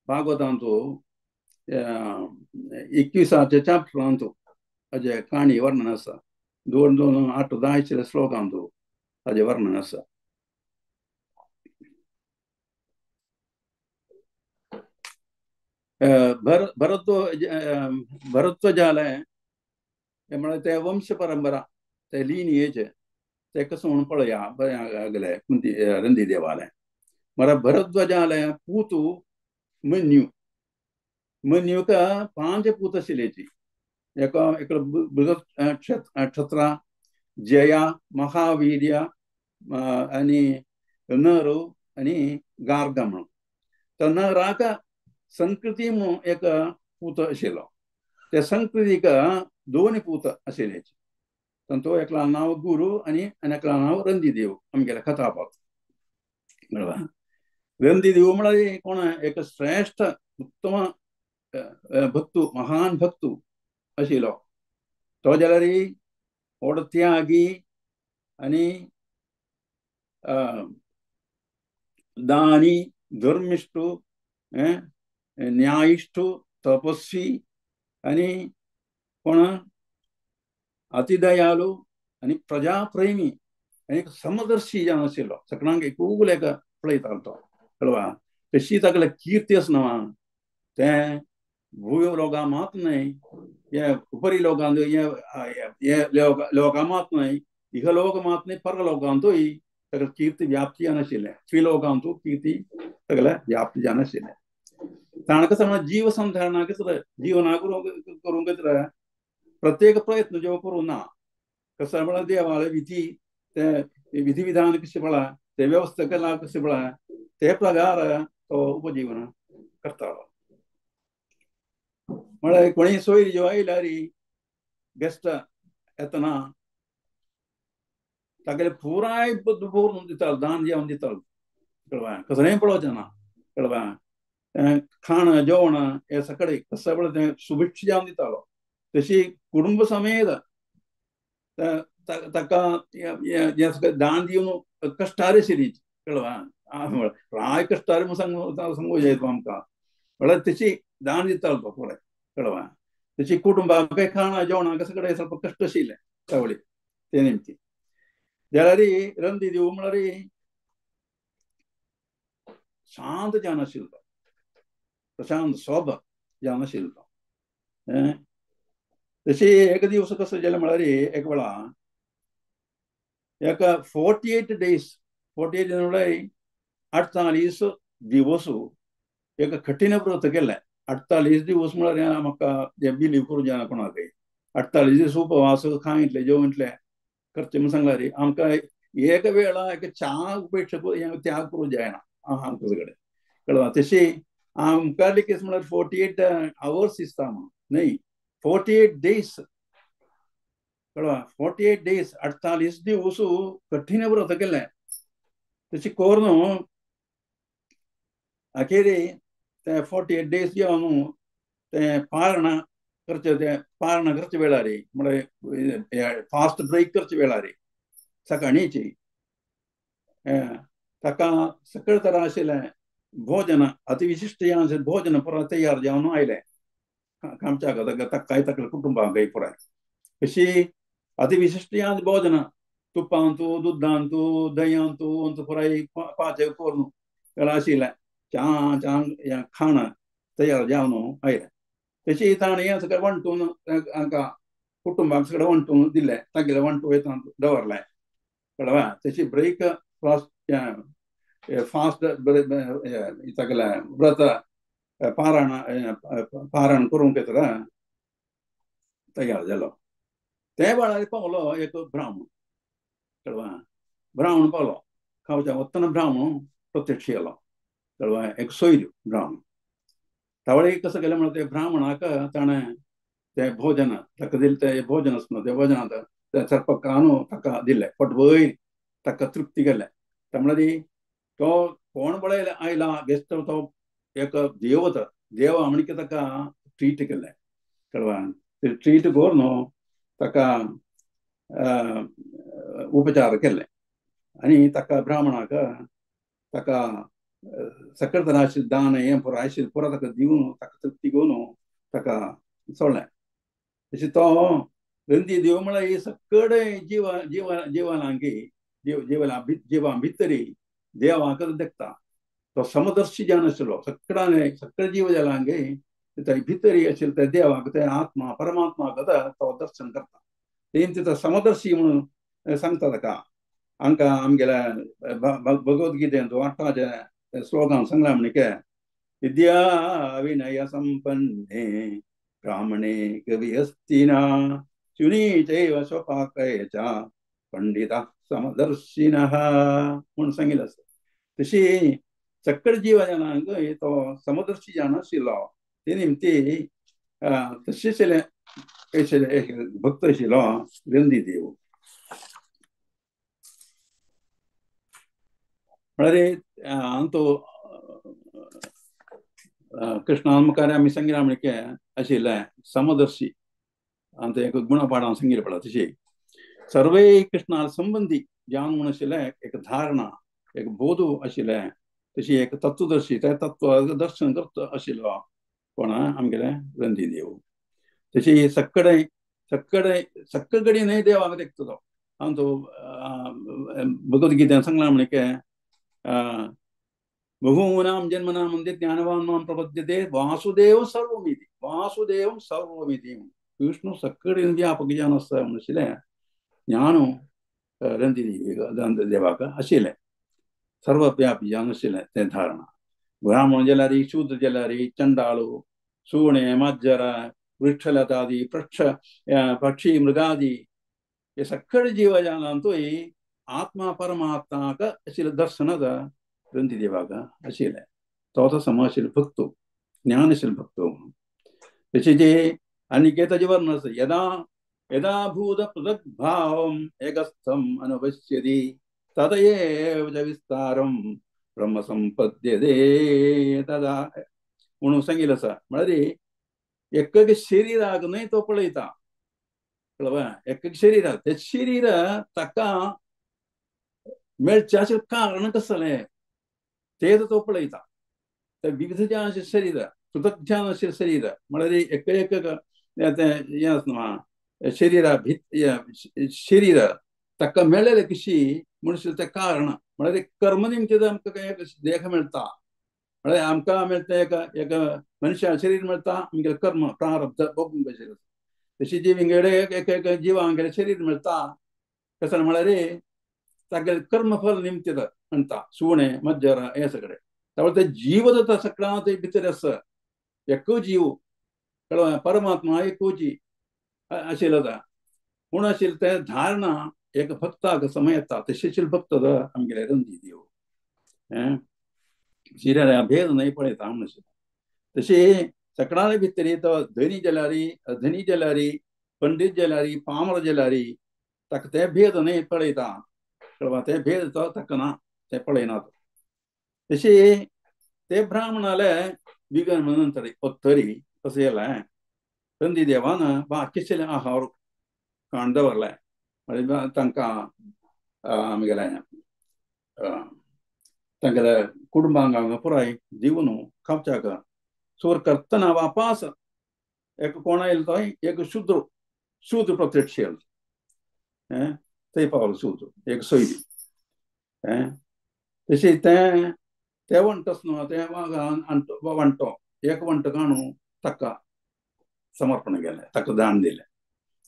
भागवतांतू 21 चॅप्टरांतू ताजें काणी वर्णन आसा 2 2 8 10 श्लोकांतू ताजें वर्णन आसा. भरत्व जालें म्हळ्यार ते वंश परंपरा ते लिनियेज ते कसं म्हणून पळया गेले कुंती रंदी देवालें म्हळ्यार भरद्वाजालें पूतू मन्यू मन्यूका 5 पूत आशिल्ल्याची एका एकलो बृहत जया महावीर्य आनी नर आनी गार्ग म्हणून. तर नराक संकृती म्हणून एक पूत आशिल्लो त्या संकृतीक 2 पूत आशिल्ल्याची तांचो एकला नांव गुरू आनी एकला नांव रंदीदेव आमगेल्या कथापात. बरोबर रंदीदेव म्हळ्यार कोण एक श्रेश्ठ उत्तम भक्तू महान भक्तू आशिल्लो तो जाल्यार व्हड त्यागी आनी दानी धर्मिश्ट न्यायिश्ट तपस्वी आनी कोण अतिदयालू आनी प्रजाप्रेमी आनी समदर्शी जावन आशिल्लो सगळ्यांक एकूल एक पळयतालो तो. कळ्ळें तशी तागेले कीर्ती आसना तें भूय लोकां मात न्हय हे उपरी लोकांत हे लोकां मात न्हय इह लोक मात न्हय परलोकांतूय तागेले कीर्ती व्याप्ती जानाशिल्लें त्रिलोकांतू कीर्ती तागेले व्याप्ती जानाशिल्लें. ताणें कसं म्हणल्यार जीव संधारणाक जीवना करूंक प्रत्येक प्रयत्न जो करूं ना कसं म्हळ्यार देवाले विधी ते विधी विधान कशें पळा ते व्यवस्था केला कशें पळा ते प्रकार तो उपजीवन करतालो. म्हळ्यार कोणी सोयरी जो आयल्यार गेस्ट येतना तागेले पुराय भरून दितालो दान जेवण दितालो कळवा कसलेंय पळोवचें ना कळवा खाण जेवण हे सगळे कसं पळय तें सुभिक्ष जेवण दितालो. तशी कुटुंब समेत ताका दान दिवन कश्टार आशिल्ली कळवा राय कश्टार म्हूण सांगू जाय आमकां म्हळ्यार तशी दान दितालो तो पुराय कळवा. तशी कुटुंबाक खाणा जेवणाक सगळे ಸ್ವಲ್ಪ कश्ट आशिल्लें तावळी ते निमती. जाल्यार रंदी दिव म्हळ्यार शांत जावन आशिल्लो प्रशांत सोब जावन आशिल्लो. तशी एक दिवस कसं जालें म्हळ्यार एक वेळा एक 48 days 48 म्हळ्यार 48 दिवस एक कठीण व्रत केलें. 48 दिवस म्हळ्यार म्हाका बिलीव करूं जायना कोणाकय. 48 दीस उपवास खायतले जेवतले करचें म्हूण सांगल्यार आमकां एक वेळा एक च्या उपेक्षा त्याग करूं जायना आमकां सगळें कळ्ळें. तशी आमकां केस म्हळ्यार 48 hours दिसता म्हणून न्हय 48 days कळ्ळें. 48 days 48 दिवस कठीण व्रत केलें. तशी करून अखेरी ते 48 days जेवण ते पारणा करचे ते पारणा करचे वेळार म्हळ्यार फास्ट ब्रेक करचे वेळार सकाळीची ताका सकळ तरा आशिल्लें भोजन अतिविशिश्ट भोजन पुराय तयार जावन आयलें आमच्या ताकाय ताकले कुटुंबाक पुराय. अशी अतिविशिश्ट भोजन तुपांतू दुदांतू दयांतू अंतू पुराय पाचक करून आशिल्लें च्या च्या खाण तयार जावन आयलें. तशी ताणें सगळें वांटून हांकां कुटुंबाक सगळें वांटून दिलें तागेलें वांटू वयतना दवरलें कळ्ळें. तशी ब्रेक फास्ट फास्ट तागेलें व्रत पारायण पारायण करूंक येता तयार जालो. ते वेळार पावलो एक ब्राह्मण कळ्ळें. ब्राह्मण पावलो खावच्या वतना ब्राह्मण प्रत्यक्ष येयलो कळ्ळें एक सोयरो ब्राह्मण. तावळी कसं केलें म्हणल्यार ते ब्राह्मणाक ताणें तें भोजन ताका दिलें तें भोजन आसना तें भोजनांत तें सर्प कानू ताका दिलें पोटभर ताका तृप्ती केलें. म्हणल्यार तो कोण पळय आयला गेस्ट तो एक देवता देव म्हणके ताका ट्रीट केलें कळ्ळें. ट्रीट करून ताका उपचार केले आनी ताका ब्राह्मणाक ताका सकळ तरा आशिल्लें दान हें पुराय आशिल्लें पुराय ताका दिवन ताका तृप्ती घेवन ताका सोडलें. तशें तो रंदी देव म्हळ्यार सगळे जिवा जिवा जिवनांकी जिवा जिवां भितरी देवाक देखता तो समदर्शी जावन आशिल्लो सगळ्यां सगळे जीव जालांगे भितरी आशिल्ले ते देवाक ते आत्मा परमात्माक तो दर्शन करता. तें तितो समदर्शी म्हणून सांगता ताका आमकां आमगेल्या भगवद्गीतेंत 8व्या श्लोकान सांगलां म्हणके विद्या विनय संपन्ने ब्राह्मणे कवी अस्तिना शुनी चैव स्वपाकय च पंडिता समदर्शिनः म्हूण सांगिल्लें आसा. तशी सगळे जीवजनांक तो समदर्शी जावन आशिल्लो ते निमती तशें आशिल्लें भक्त आशिल्लो रंदी देव. म्हळ्यार अंतू कृष्णा मुखार आमी सांगिल्लें म्हणके आशिल्लें समदर्शी आनी एक गुणपाठान सांगिल्लें पळय तशी सर्वय कृष्णा संबंदी जावन म्हूण आशिल्लें एक धारणा एक बोध आशिल्लें तशी एक तत्वदर्शी ते तत्व दर्शन करता आशिल्लो कोण आमगेले रंदी देव. तशी सगळे सगळे सगळे कडेन न्हय देवाक देखता तो आमचो भगवद्गीतेन सांगलां म्हणके बहूनां जन्मनां अन्ते ज्ञानवान् मां प्रपद्यते वासुदेव सर्वमिति वासुदेवं सर्वमिति विष्णु सक्कडे व्यापक जावन आसा म्हणून आशिल्लें ज्ञान रंती देवाक आशिल्लें सर्वव्यापी जावन आशिल्लें तें धारणा ब्राह्मण जाल्यार शूद्र जाल्यार चंडाळू सुणे माज्जर वृक्षलतादी पक्ष पक्षी मृगादी हे सगळे जीवजालांतूय आत्मा परमात्माक आशिल्लें दर्शनात रंती देवाक आशिल्लें तो तो सम आशिल्लो भक्त ज्ञानशील भक्त म्हणून तशें जे आनी ताजें वर्णन आसा यदा यदा भूत पृथग्भावम् एकस्थम् अनुपश्यति तद एव च विस्तारं ब्रह्म संपद्यते तदा म्हणून सांगिल्लें आसा. म्हळ्यार एक एक शरिराक न्हय तो पळयता कळ्ळें एक एक शरीर तें शरीर ताका मेळचें अशें कारण कसलें तें तो पळयता. ते विविध जें आशिल्लें शरीर पृथग्जान आशिल्लें शरीर म्हळ्यार एक एक तें हें आसना शरीरा शरीर ताका मेळ्ळें कशी म्हणून तें कारण म्हळ्यार कर्म निमतीत आमकां एक देह मेळटा म्हळ्यार आमकां मेळटा एक एक मनशा शरीर मेळटा आमगेलें कर्म प्रारब्ध भोगूंक कशें तशी जी विंगडे एक एक जिवांगेलें शरीर मेळटा कसलें म्हळ्यार तागेलें कर्मफल निमतीत म्हणटा सुणे मज्जर हें सगळें त्यामुळे ते जीव जाता सगळ्यां ते भितर आसा एकूच जीव कळ्ळें परमात्मा एकूच आशिल्लो आतां पूण आशिल्लें तें धारणा एक भक्ताक समय येता तशें भक्त आमगेले रंती देव शरीरा भेद न्हय पळयता म्हणून तशें सकडाले भितर तो धनी जाल्यार अधनी जाल्यार पंडीत जाल्यार पामर जाल्यार ताका ते भेद न्हय पळयता कळ्ळें ते भेद तो ताका ना ते पळयना. तशें ते ब्राह्मणाले बिगन म्हणून तरी उत्तरी कशें जालें रंती देवान बाकीचे आहार खाण दवरलें म्हळ्यार तांकां आमगेलें तांगेले कुटुंबांक पुराय दिवन खावच्याक सूर करतना वापास एक कोण आयलो तो एक शूद्र शूद्र प्रत्यक्ष आयलो थंय पावलो शूद्र एक सोयरी तशें तें ते वण्टस न्हू तें वण्टो एक वण्ट काणू ताका समर्पण केलें ताका दान दिलें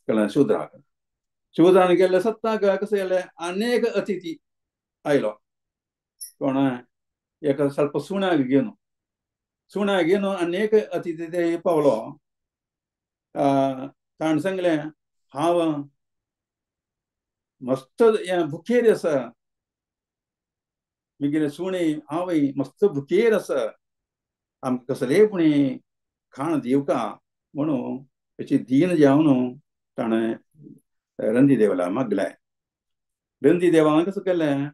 कळ्ळें शूद्राक. शूद्रान गेल्ले सत्ताक कशें जालें अनेक अतिथी आयलो कोण एक ಸ್ವಲ್ಪ सुण्याक घेवन सुण्याक घेवन अनेक अतिथी ते पावलो. ताणें सांगलें हांव मस्त भुकेर आसा म्हगेलें सुणें हांवय मस्त भुकेर आसा आमकां कसलेय पुणी खाण दिवका म्हणून अशी दीन जावन ताणें रंती देवाला मागलें. रंती देवान कसं केलें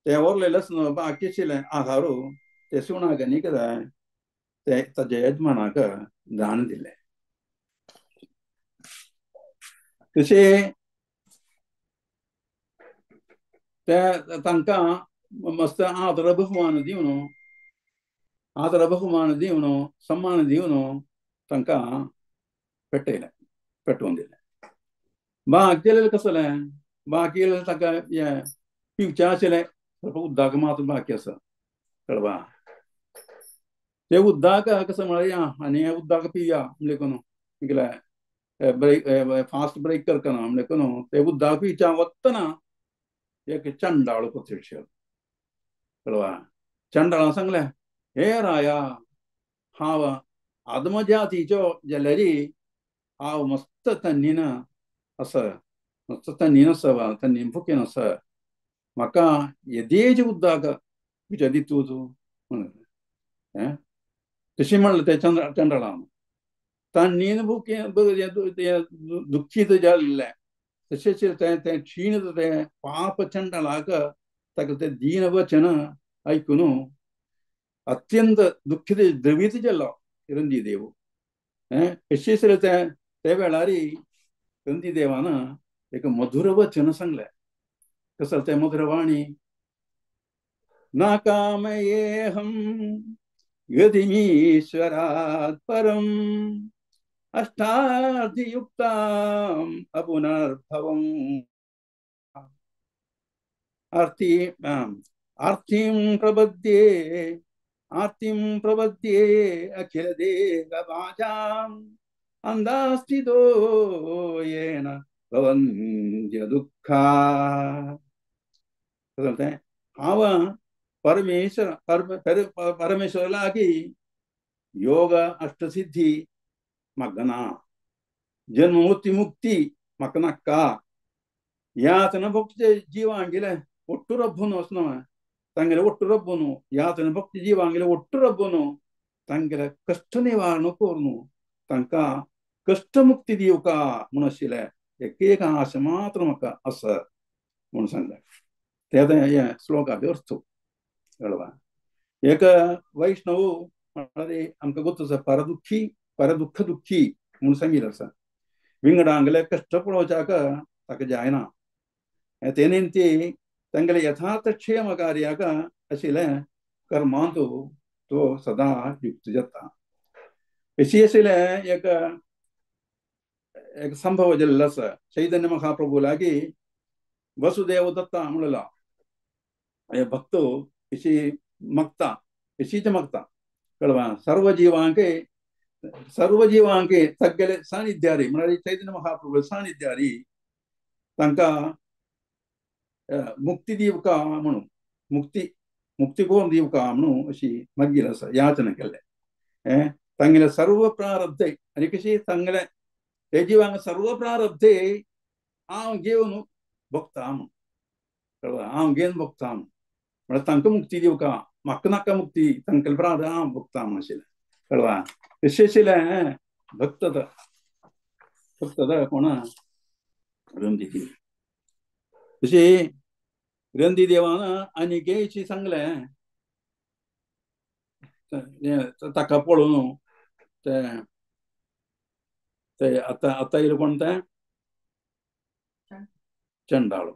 तें उरलेलें न्हू बाकी आशिल्लें आहारू ते सुणाक न्ही कितें ते ताज्या यजमानाक दान दिलें. तशें ते तांकां मस्त आदर बहुमान दिवन आदर बहुमान दिवन सम्मान दिवन तांकां पेटयलें पेटोवन दिलें. बाकी कसलें बाकी ताका हें पिवचें आशिल्लें ಸ್ವಲ್ಪ उदक मात बाकी आसा कळवा ते उदक कसं म्हळ्यार आनी उदक पिया म्हणलें कोण म्हगेलें ब्रेक फास्ट ब्रेक करतना म्हणलें कोण ते उदक पिवच्या वतना एक चंडाळ प्रत्यक्ष कळवा चंडाळान सांगलें हे राया हांव आदमजातीचो जाल्यार हांव मस्त तन्नीन आसा मस्त तन्नीन आसा तन्नीन भुकेन आसा म्हाका येदेच उदक तुज्या दितू तूं म्हणून तशें म्हणलें तें चंडाळान तन्नीन भुके दुखीत जाल्लें तशेंच तें तें क्षीण तें पाप चंडाळाक ताका तें दीन वचन आयकून अत्यंत दुखीत द्रवीत जालो रंती देव. कशें तें ते वेळार रंती देवान एक मधुर वचन सांगलें कसं तें मधुरवाणी न कामयेऽहं गतिमीश्वरात् परम् अष्टार्थियुक्ताम् अपुनर्भवम् अर्थी आर्तिं प्रपद्ये आर्तिं प्रपद्ये अखिल देहवाचाम् अंदास्थितो येन भवन्त्य दुःखा. हांव परमेश्वर परमेश्वर लागी योग अष्टसिद्धी म्हाका ना, जन्म मृत्यू मुक्ती म्हाका नाका, यातन भोगचे जीवांगेले ಒಟ್ಟು ರಬ್ಬನು ವಸ್ನವ ತಂಗೆಲೆ ಒಟ್ಟು ರಬ್ಬನು ಯಾತನ ಭಕ್ತಿ ಜೀವಾಂಗೆಲೆ ಒಟ್ಟು ರಬ್ಬನು ತಂಗೆಲೆ ಕಷ್ಟ ನಿವಾರಣ ಕೋರ್ನು ತನಕ ಕಷ್ಟ ಮುಕ್ತಿ ದಿವಕ ಮುನಶಿಲೆ ಏಕ ಆಸೆ ಮಾತ್ರ ಮಕ್ಕ ಅಸ म्हणून सांगले. ते आतां हे श्लोकाचे अर्थ कळवा. एक वैष्णव म्हळ्यार आमकां गोत आसा परदुखी परदुःख दुःखी म्हणून सांगिल्लें आसा. विंगडांगले कश्ट पळोवच्याक ताका जायना, तेणेन ती तांगेले यथार्थ क्षेम कार्याक आशिल्लें कर्मांत तो सदा युक्त जाता. अशी आशिल्लें एक एक संभव जाल्लो आसा. चैतन्य महाप्रभू लागीं वसुदेव दत्ता म्हणलो हे भक्त अशी मागता अशीच मागता कळवा. सर्व जीवांके सर्व जीवांके तग्गेले सानिध्यारी म्हळ्यार चैतन्य महाप्रभू सानिध्यारी तांकां मुक्ती दिवका म्हणून मुक्ती मुक्ती कोण दिवका म्हणून अशी मागील आसा याचना केल्ले. तांगेले सर्व प्रारब्धे आनी कशी तांगेले हे जिवांक सर्व प्रारब्धे हांव घेवन भोगता म्हणून कळ्ळें, हांव घेवन भोगता म्हणून म्हळ्यार तांकां मुक्ती दिवका, म्हाका नाका मुक्ती, तांकां प्रारब्ध हांव भोगता म्हणून आशिल्लें कळ्ळें. तशें आशिल्लें भक्तता भक्तता कोणा रंदी तशी रंदी देवान आनी केशी सांगलें ताका पळोवन ते ते आतां आतां येयलो कोण तें चंडाळ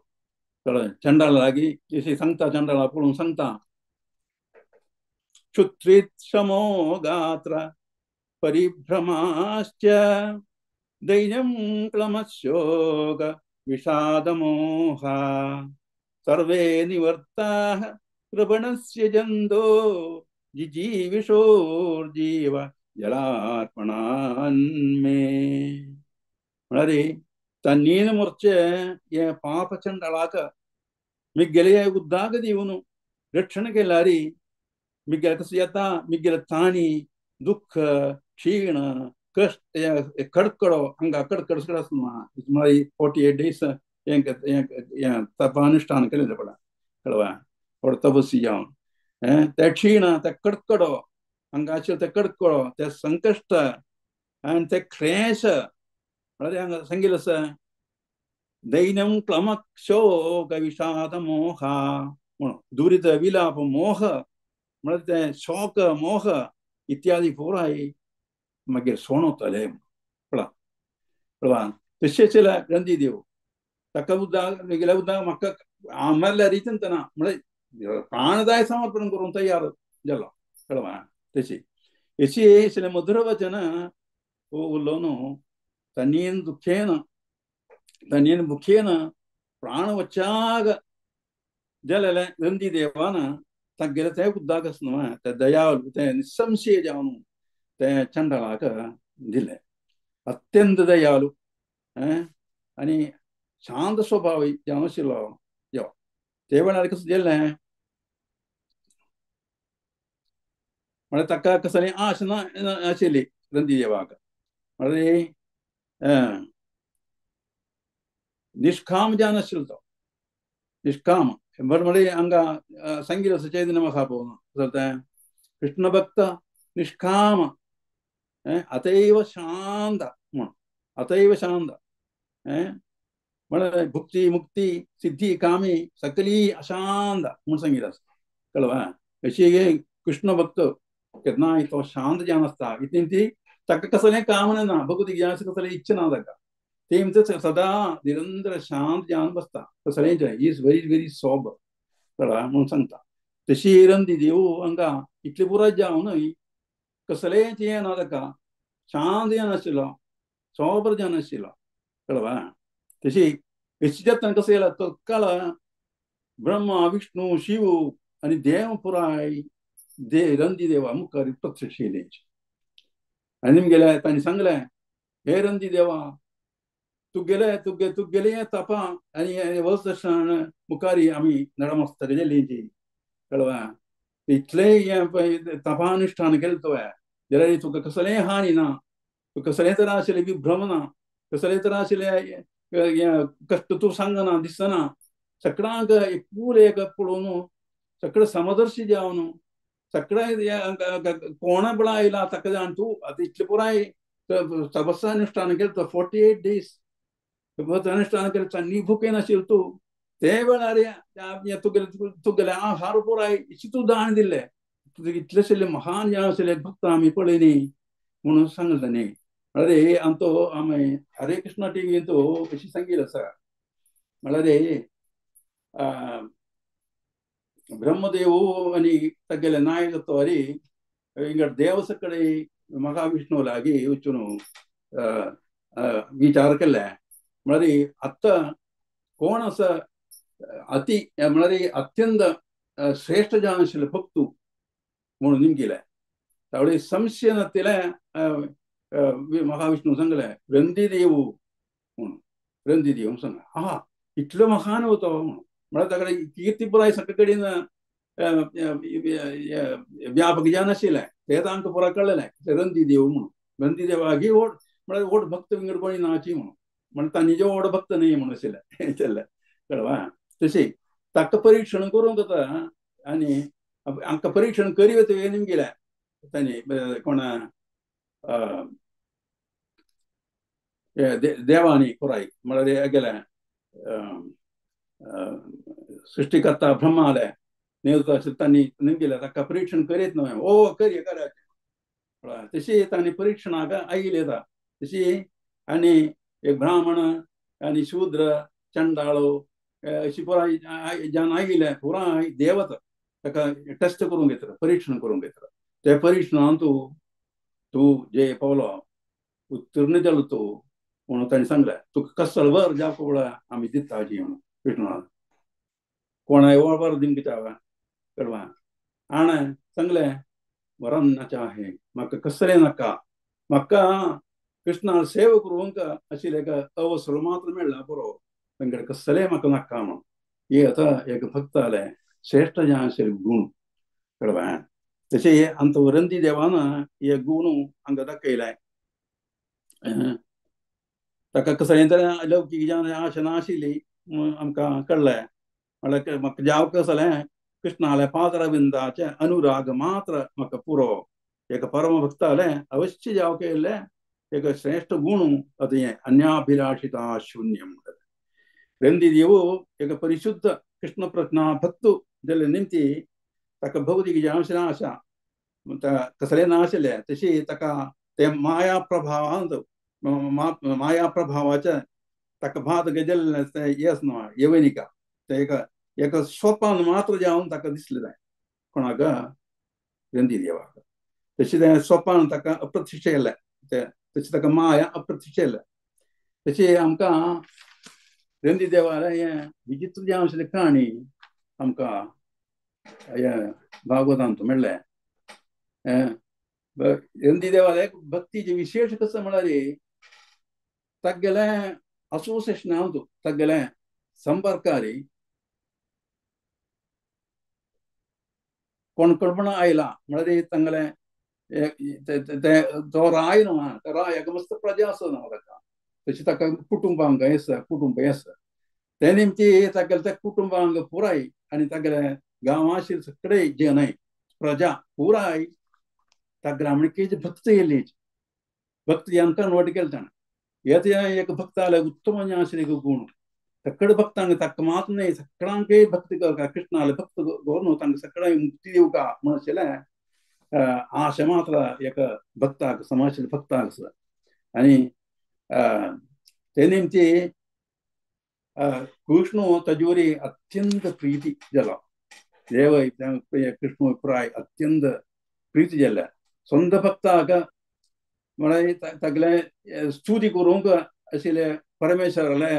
कळ्ळें. चंडाळ लागीं अशी सांगता चंडाळा पळोवन सांगता क्षुत्रित शमो गात्र परिभ्रमाश्च दैन्यं क्लमशोक विषादमोह सर्वे निवर्ताः कृपणस्य जन्तो जिजीविषोर्जीव जलार्पणान्मे. म्हळ्यार तन्नीन मुरचे हे पाप चंडळाक मिग्गेले उद्दाक दिवन रक्षण केल्यारी मिग्गेले कसं येता मिग्गेले ताणी दुःख क्षीण कश्ट कडकडो हांगा कडकड सगळं आसना म्हळ्यार 48 डेज तपानुष्ठान केलें पडा कळवा थोडो तपस्वी जावन ते क्षीण ते कडकडो हांगा आशिल्ले ते कडकडो ते संकश्ट आनी ते क्लेश म्हळ्यार हांगा सांगिल्लें आसा दैन्यं क्लमक शोक विषाद मोह म्हणून दुरित विलाप मोह म्हळ्यार ते शोक मोह इत्यादी पुराय मागीर सोणवतले पळा कळवा. तशें आशिल्लें रंदी देव ताका उद्दाक मेगेल्या उद्दाक म्हाका मारल्यार चिंतना म्हळ्यार प्राणदाय समर्पण करूंक तयार जालो कळवा. तशी अशी आशिल्लें मधुर वचन उलोवन तन्नेन दुखेन तन्नेन मुखेन प्राण वचाग जालेलें रंदी देवान तागेलें तें उद्दाक आसना तें दयाळू तें निसंशय जावन तें चंडळाक दिलें. अत्यंत दयाळू आनी शांत स्वभाव जावन आशिल्लो देव. ते वेळार कसं जालें म्हळ्यार ताका कसली आश ना आशिल्ली रंदी देवाक म्हळ्यार निष्काम जावन आशिल्लो तो निष्काम बरें म्हळ्यार हांगा सांगिल्लें आसा चैतन्य महाप्रभून तें कृष्ण भक्त निष्काम अतैव शांत म्हणून अतैव शांत म्हळ्यार भुक्ती मुक्ती सिद्धी कामी सकली अशांत म्हणून सांगिल्लें आसा कळवा. अशी कृष्ण भक्त केन्नाय तो शांत जावन आसता इतली ती ताका कसलें काम ना भगवती ज्ञानाची कसलें इच्छा ना ताका ते सदा निरंतर शांत जावन बसता कसलें is very very sober कळ्ळा म्हणून सांगता. तशी रंदी देव हांगा इतले पुराय जावनूय कसलेंच हें ना ताका शांत जावन आशिल्लो सोबर जावन आशिल्लो कळवा. तशी अशी जातना कसं येयला तत्काळ ब्रह्मा विष्णू शिव आनी देव पुराय दे रंदी देवा मुखार प्रत्यक्ष येयले आनी निमगेले तांणी सांगलें, हे रंदी देवा, तुगेले तुगे तुगेले तपा आनी वसदर्शन मुखारी आमी नडमस्त गेली कळवा इतलें हें तपानुश्ठान केलें तुवें जाल्यार तुका कसलेंय हानी ना, तुका कसलें तर आशिल्लें विभ्रम ना, कसलें तर आशिल्लें कश्ट तूं सांगना दिसना, सगळ्यांक एकूल एक पळोवन सगळें समदर्शी जावन सगळें कोणा बळा आयला ताका जाण तूं आतां इतलें पुराय तपस्यानुश्ठान केलें तो 48 days अनुष्ठान केलें, चान्नी भुकेन आशिल्लो तूं ते वेळार तुगेले तुगेले आहार पुराय तूं दान दिल्लें, तुजे इतले आशिल्ले महान जे आशिल्ले भक्त आमी पळयनी म्हणून सांगलें तांणी. म्हळ्यार आमचो आमी हरे कृष्णा टिवींत अशी सांगिल्लें आसा, म्हळ्यार ब्रह्मदेव आनी तागेले नायकत्व हरी हिंगा देवस कडेन महाविष्णू लागीं वचून विचार केले. म्हळ्यार आतां कोण आसा अति म्हळ्यार अत्यंत श्रेष्ठ जावन आशिल्ले भक्तू म्हणून निमगिलें. त्यावेळी संशय नातिल्लें महाविष्णू सांगलें रंदीदेव म्हणून, रंदीदेव म्हणून सांगलें, आहा इतलो महान होतो म्हणून. म्हळ्यार ताका कीर्ती पुराय सगळे कडेन व्यापक जावन आशिल्लें तें तांकां पुराय कळ्ळें रंदीदेव म्हणून. रंदीदेवागी व्हड म्हळ्यार व्हड भक्त विंगड कोणी नाची म्हणून, म्हण तांणी जे व्हड भक्त न्ही म्हणून आशिल्लें चल्लें कळवा. तशी ताका परिक्षण करूंक जाता आनी आमकां परिक्षण करी वता निमगिलें तांणी कोणा देवांनी पुराय म्हळ्यार गेलें सृष्टिकर्ता ब्रह्माले नेवता तांणी निमगिलें ताका परीक्षण करीत न्हय, ओ करी करायचें. तशी तांणी परिक्षणाक आयिल्लें येता तशी आनी एक ब्राह्मण आनी शूद्र चंडाळो अशी पुराय जावन आयिल्लें पुराय देवता ताका टेस्ट करूंक घेतलो, परीक्षण करूंक घेतलो. त्या परीक्षणान तूं तूं जे पावलो उत्तीर्ण जालो तूं म्हणून ताणें सांगलें, तुका कसल वर ज्या पळय आमी दिता म्हणून विष्णुनाथ कोणाय वर दिवंक चावा कळवा. आणें सांगलें वरम ना चाहे म्हाका कसलें नाका, म्हाका कृष्णा सेवा करूंक आशिल्लें एक अवसर मात्र मेळ्ळा पुरो, तांगेर कसलें म्हाका नाका म्हणून. हे आतां एक भक्त आलें श्रेष्ठ जे आशिल्ले गूण कळवा. तशें आमचो रंदी देवान हे गूण हांगा दाखयलें. ताका कसलें तर लौकीक जावन आशा नाशिल्ली आमकां कळ्ळें. म्हळ्यार म्हाका जाव कसलें कृष्णालें पादरविंदाचें अनुराग मात्र म्हाका पुरो, एक परम भक्तालें अवश्य जाव केल्लें एक श्रेष्ठ गूण आतां हें अन्याभिलाषिता शून्यम. रंदी देव एक परिशुद्ध कृष्ण प्रज्ञा भक्त जाल्ले निमती ताका भौतीक जावं आशा कसलें नाशिल्लें तशी ताका ते माया प्रभावांत माया प्रभावाचें ताका भात गेल्लें तें येस न्हय यवनिका तें एक एक स्वपान मात्र जावन ताका दिसलें जाय कोणाक रंदी देवाक. तशें तें स्वपान ताका अप्रत्यक्ष केलें तें, तशें ताका माया अप्रत्यक्ष केलें. तशें आमकां रंदी देवालें हें विचित्र जावन आशिल्ली काणी आमकां हें भागवतांत मेळ्ळें. रंदी देवाले भक्तीचे विशेष कसो म्हळ्यार तागेलें असोसिएशन तागेलें संपर्कारी कोण कडपणा आयला म्हळ्यार तांगेलें तो राय न्हू राय एक मस्त प्रजा आसा न्हू ताका, तशें ताका कुटुंबांक आसा कुटुंब आसा ते निमती तागेले त्या कुटुंबांक पुराय आनी तागेले गांवांशील सगळे जे न्हय प्रजा पुराय तागेले आमणकेचे भक्त येयली भक्त आमकां नोट केले ताणें. येत एक भक्त आले उत्तम आशिल्ले एक गूण सगळे भक्तांक ताका मात न्हय सगळ्यांकय भक्ती करता कृष्णाले भक्त करून तांकां सगळ्यांक मुक्ती दिवका म्हण आशिल्लें आशा मात्र एक भक्ताक समाजशील भक्ताक आसा. आनी ते निमती कृष्ण ताजे अत्यंत प्रीती जाला देव कृष्ण पुराय अत्यंत प्रीती जाल्या स्वंत भक्ताक म्हळ्यार तागेलें स्तुती करूंक आशिल्ले परमेश्वराले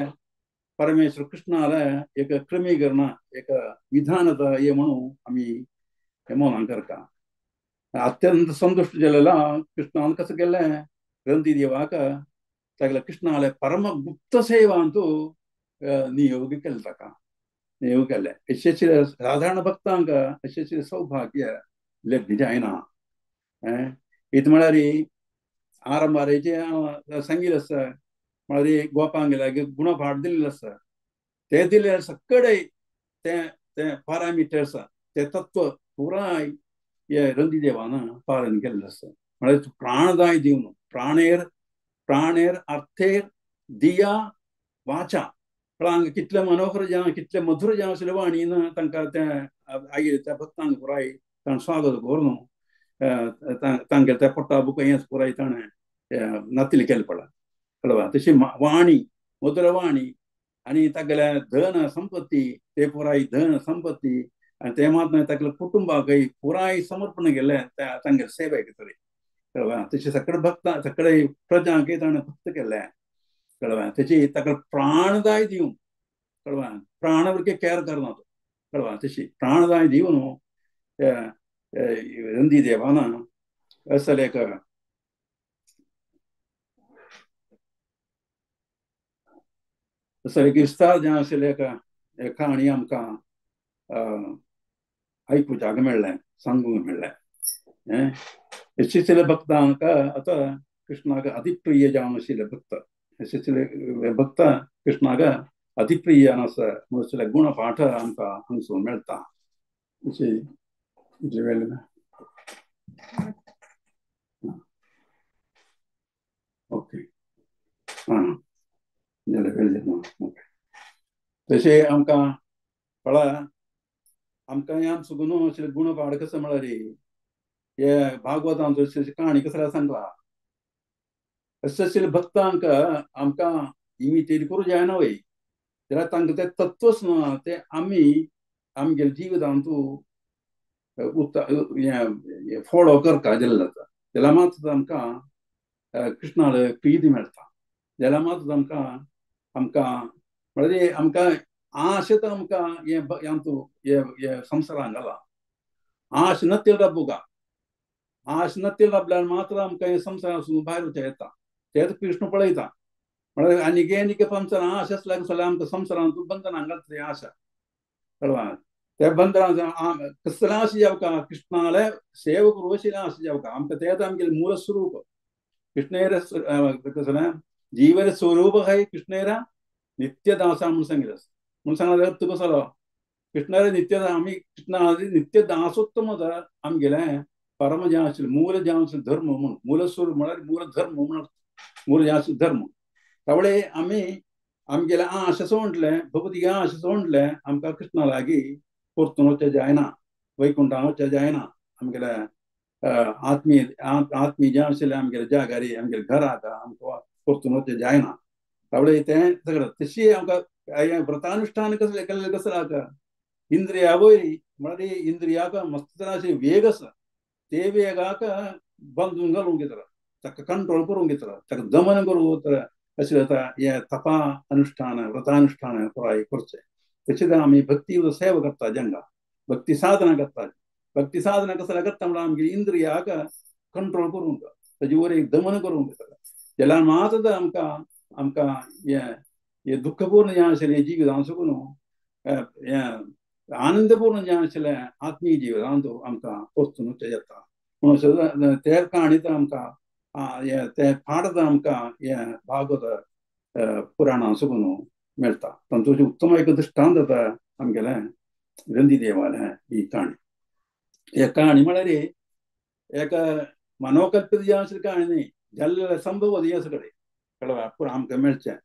परमेश्वर कृष्णाला एक क्रमीकरण एक विधानता हे म्हणून आम्ही हे मोनान करता. अत्यंत संतुष्ट जालेला कृष्णान कसं केलें ग्रंथी देवाक तागेल्या कृष्णाले परमगुप्त सेवांतू नियोग केले ताका नियोग केले. यशस्वी साधारण भक्तांक यशस्वी सौभाग्य लभ्य जायना. इत म्हळ्यार आरंभाराचे सांगिल्लें आसा म्हळ्यार गोपांगेल्या गुणपाठ दिल्लें आसा ते दिले सगळे ते ते पारामिटर्स ते तत्व पुराय हे रंदी देवान पालन केल्लें आसा. म्हळ्यार प्राणदाय दिवन प्राणेर प्राणेर अर्थेर दिया वाचा म्हळ्यार हांगा कितले मनोहर जावं कितले मधुर जावं आशिल्ले वाणीन तांकां त्या आयिल्ले त्या भक्तांक पुराय ताणें स्वागत करून तांगेले त्या पोटा बुका हें पुराय ताणें नातिले केलें पडला कळवा. तशी वाणी मधुर वाणी आनी तागेल्या धन संपत्ती ते पुराय धन संपत्ती आनी ते मात न्हय तागेल्या कुटुंबाकय पुराय समर्पण केल्लें त्या तांगेले सेवेक तरी कळवा. तशें सगळे भक्तां सगळे प्रजांकय ताणें भक्त केल्लें कळवा. तशी ताका प्राणदाय दिवन कळवा प्राण भुरगे केअर करना तो कळवा. तशी प्राणदाय दिवन रंदी देवान असल एक असल एक विस्तार जें आशिल्लें एक कहाणी आमकां आयकुपाक मेळ्ळें सांगूंक मेळ्ळें. यशस्वी भक्तांक आतां कृष्णाक अतिप्रिय जावन आशिल्ले भक्त यशस्वी भक्त कृष्णाक अतिप्रिय आसा म्हणून गुणपाठ आमकां हांगसून मेळटा. अशें इतले वेळ ओके आं जालें वेळ जालें ओके. तशें आमकां पळा आमकां ह्या सुगून अशें गुणपाठ कसो म्हळ्यार हे भागवतांत कहाणी कसो सांगला अशें भक्तांक आमकां इमिटेट करूं जायना वय जाल्यार तांकां तें तत्वच ना तें आमी आमगेले जिवितांतू हें फॉलो करता जाल्यार जाता जाल्यार मात आमकां कृष्णाले प्रीती मेळटा. जाल्यार मात आमकां आमकां म्हळ्यार आमकां आशेत आमकां हें आमचो हे संवसारांत घाला आश नतेल राबुका आश नतेल राबल्यार मात्र आमकां हें संवसारांतसून भायर वचूं येता. तेच कृष्ण पळयता म्हळ्यार आनीक आनीक संवसारांत आश आसल्यार जाल्यार आमकां संवसारांत बंधनां घालता हें आशा कळवा. त्या बंधनां कसलें आश जावका कृष्णाले सेवा करूं अशें आश जावका आमकां तेच आमगेलें मूळ स्वरूप कृष्णेर कसलें जीवर स्वरूप है कृष्णेरा नित्यदासा म्हणून सांगिल्लें आसा. म्हणून सांगला अर्थ कसलो कृष्णाले नित्य आमी कृष्णा नित्य दासोत्तम आमगेलें परम जें आशिल्लें मूल जें आशिल्लें धर्म म्हणून मूल स्वरूप म्हळ्यार मूल धर्म म्हणून मूल जें आशिल्लें धर्म तावळे आमी आमगेलें आशा सोडलें भगवती आशा सोडलें आमकां कृष्णा लागीं परतून वचचें जायना वैकुंठान वचचें जायना. आमगेल्या आत्मीय आत्मीय जें आशिल्लें आमगेल्या जागारी आमगेल्या घराक आमकां परतून वचचें जायना. तावळे तें सगळें तशी आमकां हें व्रतानुष्ठान कसलें केल्लें कसलें आसा इंद्रिया वयर म्हळ्यार इंद्रियाक मस्त अशें वेग आसा ते वेगाक बांदून घालूंक येतलो ताका कंट्रोल करूंक येतलो ताका दमन करूंक येतलो अशें जाता हें तपा अनुष्ठान व्रतानुष्ठान पुराय करचें. तशेंच आमी भक्ती सेवा करता जेंका भक्ती साधना करता भक्ती साधना कसलें करता म्हळ्यार आमगे इंद्रियाक कंट्रोल करूंक ताजे वयर एक दमन करूंक येतलें जाल्यार मात आमकां आमकां हें हें दुःखपूर्ण जें आशिल्लें जिवितांत सुकून हें आनंदपूर्ण जें आशिल्लें आत्मीय जिवितांत आमकां परतून वचचें येता. म्हणून ते कहाणीत आमकां हें तें पाठ आमकां हें भागवत पुराणां सुकून मेळटा. तांचो उत्तम एक दृश्टांत जाता आमगेलें रंदी देवालें ही कहाणी. हे कहाणी म्हळ्यार एक मनोकल्पित जें आशिल्लें कहाणी न्ही जाल्लें संभव हें सगळें कळवा पुरा आमकां मेळचें.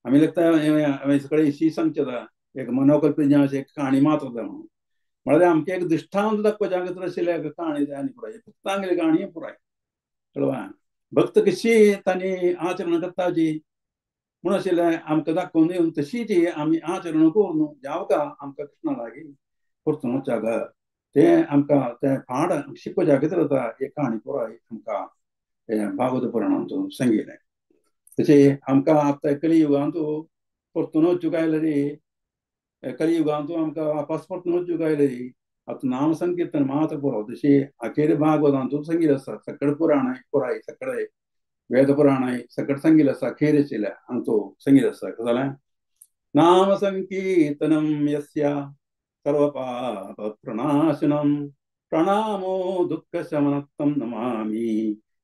आमी लागता सगळें शी सांगचें एक मनोकल्पित जें आसा एक कहाणी मात्र म्हणून म्हळ्यार आमकां एक दृश्टांत दाखोवच्या खातीर आशिल्लें एक कहाणी आनी पुराय भक्तांगेली कहाणी पुराय कळवा. भक्त कशी तांणी आचरण करता जी म्हणून आशिल्लें आमकां दाखोवन दिवन तशीच आमी आचरण करून जावका आमकां कृष्णा लागीं परतून वचच्याक तें आमकां तें पाठ शिकोवच्या खातीर आतां एक कहाणी पुराय आमकां भागवत पुराणांतून सांगिल्लें. तशें आमकां आतां कलियुगांत परतून वचूंक आयलें रे कलियुगांतू आमकां वापस परतून वचूंक आयलें रे. आतां नाम संकीर्तन मात्र पुरो तशी अखेर भागवतांतू सांगिल्लें आसा सकड पुराणाय पुराय सगळे वेद पुराणाय सकट सांगिल्लें आसा अखेर आशिल्लें हांगचो सांगिल्लें आसा. कशें जालें नाम संकीर्तनं यस्य सर्वपाप प्रणाशनं प्रणामो दुःखशमनत्तं नमामि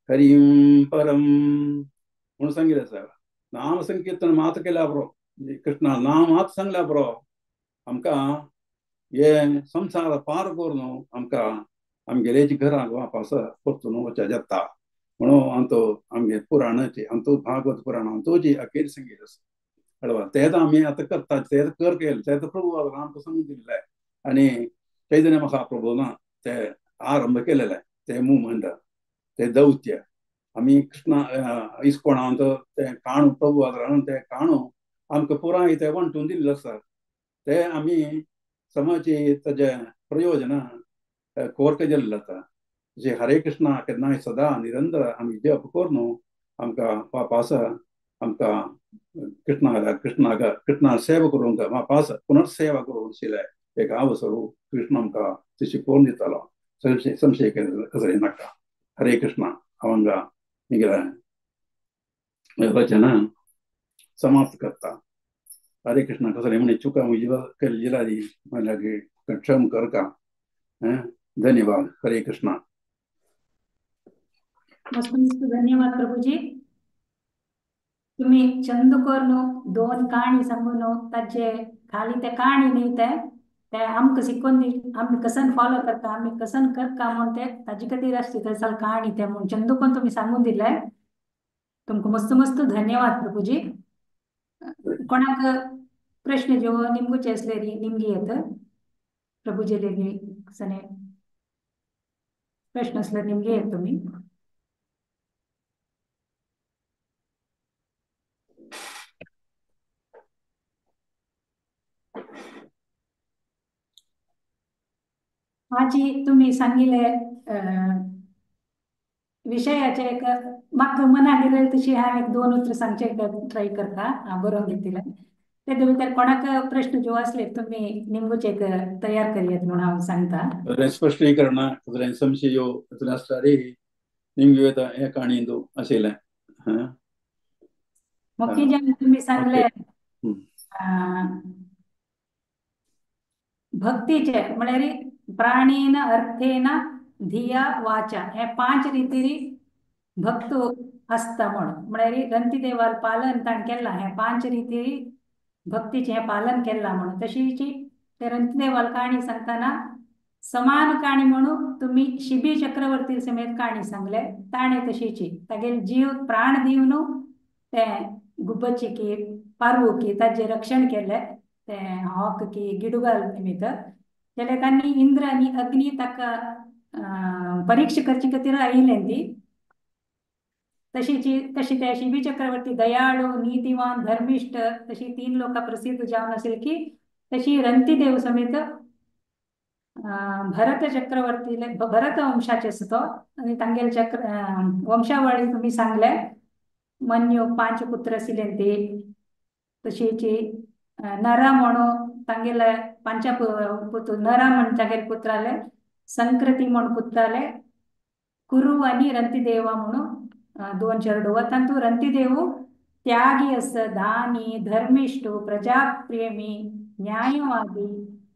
हरिं परं म्हणून सांगिल्लें आसा. नाम संकीर्तन मात्र केल्यार पुरो, कृष्णा नाम मात्र सांगल्यार पुरो आमकां हे संवसार पार करून आमकां आमगेलेच घराक वापस परतून वचपाक जाता म्हणून आमचो आमगे पुराणाचे आमचो भागवत पुराण आमचो अखेर सांगिल्लें आसा. कळवा तेच आमी आतां करता, तेच कर केलें, तेच प्रभु आमकां सांगून दिल्लें आनी चैतन्य महाप्रभून ते आरंभ केलेले ते मुवमेंट ते दौत्य आमी कृष्णा इस्कोणांत ते काणू प्रभु ते काणू आमकां पुराय ते वांटून दिल्लें आसा. ते आमी समाजी ताजें प्रयोजन कोर्क जाल्लें आसा. जे हरे कृष्णा केन्नाय सदा निरंतर आमी जप करून आमकां वापस आमकां कृष्णा कृष्णाक कृष्णा सेवा करूंक वापस पुनर्सेवा करूंक आशिल्लें एक अवसर कृष्ण आमकां तशी करून दितालो. संशय संशय कसले नाका. हरे कृष्णा. हांव हांगा वचन समाप्त करता. हरे कृष्णा. कसले म्हणे चुका केल्ली म्हणल्यार क्षम करका. धन्यवाद. हरे कृष्णा. मस्त मस्त धन्यवाद प्रभुजी. तुम्ही चंद करून दोन काणी सांगून ताजे खाली ते काणी न्ही ते ते आमकां शिकोवन दी, आमी कसन फॉलो करता आमी कसन करता म्हूण ते ताजे खातीर आसची थंय काणी ते म्हूण चंद करून तुमी सांगून दिले. तुमकां मस्त मस्त धन्यवाद प्रभुजी. कोणाक प्रश्न जेव निमगुचे आसले री निमगी येत प्रभुजी लेगी सने प्रश्न असले निमगे येत तुमी. आजी तुम्ही सांगिल्ले विशयाचे एक म्हाका मनाक गेले तशी हांव एक दोन उतरां सांगचे ट्राय करता, हांव बरोवन घेतिल्लें ते भितर कोणाक प्रश्न ज्यो आसले तुमी निमगुचे एक तयार करयात म्हणून हांव सांगता. स्पश्टीकरण संशय आसल्यार निमगे हे काणयेंतू आशिल्लें. मुख्य जेन्ना तुमी सांगले भक्तीचे म्हळ्यार प्राणेन अर्थेन धिया वाचा हे पांच रितीरी भक्त आसता म्हण म्हळ्यार रंतिदेवार पालन ताणें केलां हे पांच रितीरी भक्तीचें हें पालन केलां म्हणून. तशीच ते रंतिदेवाल काणी सांगतना समान काणी म्हणून तुमी शिबी चक्रवर्ती समेत काणी सांगले ताणें तशीची तागेले जीव प्राण दिवन ते गुब्बची की पारवू की ताजें रक्षण केलें ते हॉक की गिडुगाल निमित्त जाल्यार तांणी इंद्र आनी अग्नी ताका परीक्षा करचे खातीर आयिल्लें ती तशीची तशी ते शिबी चक्रवर्ती दयाळू नीतिवान धर्मिष्ठ तशी तीन लोकां प्रसिद्ध जावन आशिल्ली की तशी रंतिदेव समेत भरत चक्रवर्तीले भरत वंशाचे आसा तो आनी तांगेले चक्र वंशावळी तुमी सांगले मन्यू पांच पुत्र आशिल्ले ती तशीची नरा म्हणून तांगेले पांचा पुत्र नरा म्हण तागेले पुत्राले संक्रती म्हण पुत्राले कुरू आनी रंतिदेवा म्हणून दोन चेडूं. तातूंत रंतिदेव त्यागी आसा, दानी, धर्मिष्ठ, प्रजाप्रेमी, न्यायवादी,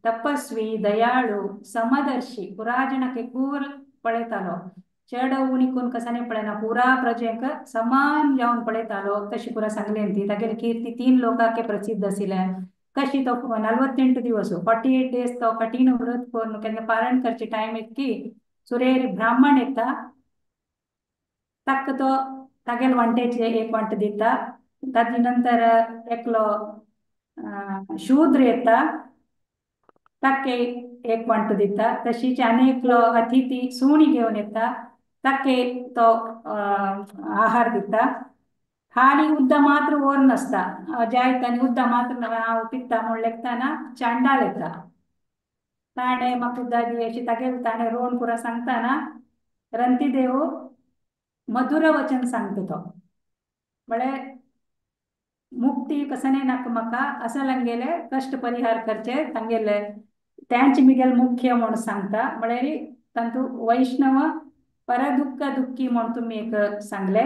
तपस्वी, दयाळू, समदर्शी, पुरा जणांक एकूर पळयतालो, चेडो उणी कोण कसाने पळयना, पुरा प्रजेक समान जावन पळयतालो तशी पुरा सांगलें ती. तागेली कीर्ती तीन लोकांक प्रसिद्ध आशिल्लें. कशी तो 48 दिवस 48 डेज तो कठीण व्रत करून केन्ना पारण करचे टायम येत की सुरेर ब्राह्मण येता ताका तो तागेले वांट्याचे एक वांट दिता. ताजे नंतर एकलो शूद्र येता ताके एक वांट दिता. तशीच आनी एकलो अतिथी सुणी घेवन येता ताके तो आहार दिता. खाली उद्दा मात्र वर नासता जायत आनी उद्दा मात्र हांव पित्ता म्हूण लेखतना चांडाल येता ताणें म्हाका उद्दा दी अशी तागेले ताणें रोण पुरा सांगतना रंतिदेव मधुर वचन सांगता तो म्हळ्यार मुक्ती कसने नाका म्हाका असल हांगेले कश्ट परिहार करचे तांगेले त्यांचे मिगेल मुख्य म्हणून सांगता. म्हळ्यार तांतू वैष्णव परदुःख दुःखी म्हणून तुम्ही एक सांगले.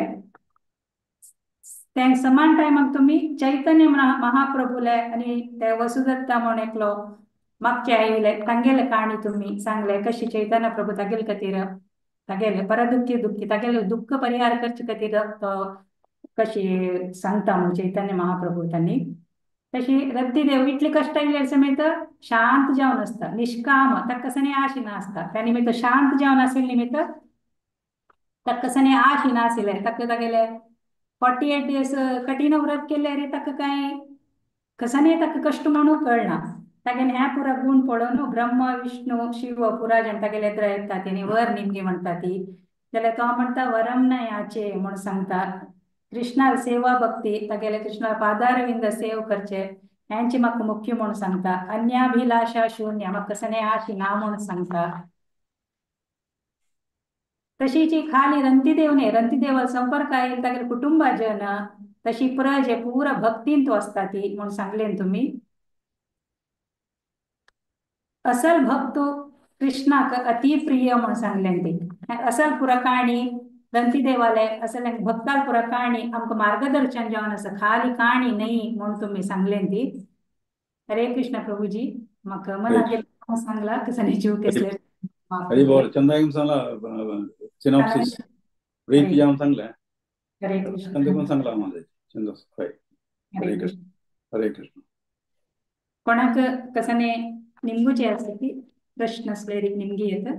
त्या समान टायमाक तुम्ही चैतन्य महाप्रभूले आणि ते वसुदत्ता म्हणून एकलो मागचे आयिल्ले तांगेले काणी तुम्ही सांगले कशी चैतन्य प्रभू तागेले खातीर तागेले परदुःखी दुःखी तागेले दुःख परिहार करचे खातीर तो कशी सांगता म्हणून चैतन्य महाप्रभू त्यांनी. तशी रंतीदेव इतले कष्ट आयिल्ले समेत शांत जावन आसता, निष्काम, ताका कसने आश नासता. त्या निमित्त शांत जावन आशिल्ले निमित्त ताका कसने आश नाशिल्ले. ताका तागेले 48 डेज कठीण व्रत केले रे ताका काय कसने ताका कश्ट म्हणून कळना. तागेले ह्या पुरा गुण पळोवन ब्रह्म विष्णू शिव पुरा जण तागेले येत्र येता तेणी वर निमगी म्हणटा ती. जाल्यार तो म्हणटा वरम ना याचे म्हणून सांगता. कृष्णा सेवा भक्ती तागेले कृष्णा पादारविंद सेव करचे ह्यांची म्हाका मुख्य म्हणून सांगता. अन्याभिलाषा शून्य म्हाका कसने आश ना म्हणून सांगता. तशीची खाली रंतीदेव न्ही, रंतीदेवा संपर्क आयल तागेले कुटुंबाजन तशी प्रज पुरा भक्तीन तो आसता ती म्हणून सांगले तुम्ही. असल भक्त कृष्णाक अति प्रिय म्हणून सांगले ती. असल पुरा काणी रंतीदेवाले असल भक्ताल पुरा काणी आमकां मार्गदर्शन जावन आसा, खाली काणी न्ही म्हणून तुम्ही सांगले ती. हरे कृष्ण प्रभूजी, म्हाका मनाक सांगला कसं जीव केसले. हरी बोल. चंदाईम सांगला सिनॉप्सिस ब्रीफ जावन सांगले. हरे कृष्ण. चंद सांगला माझे चंद. हरे कृष्ण. हरे कृष्ण. कोणाक कसने निमगुचे आसता की प्रश्न आसले निमगी येता.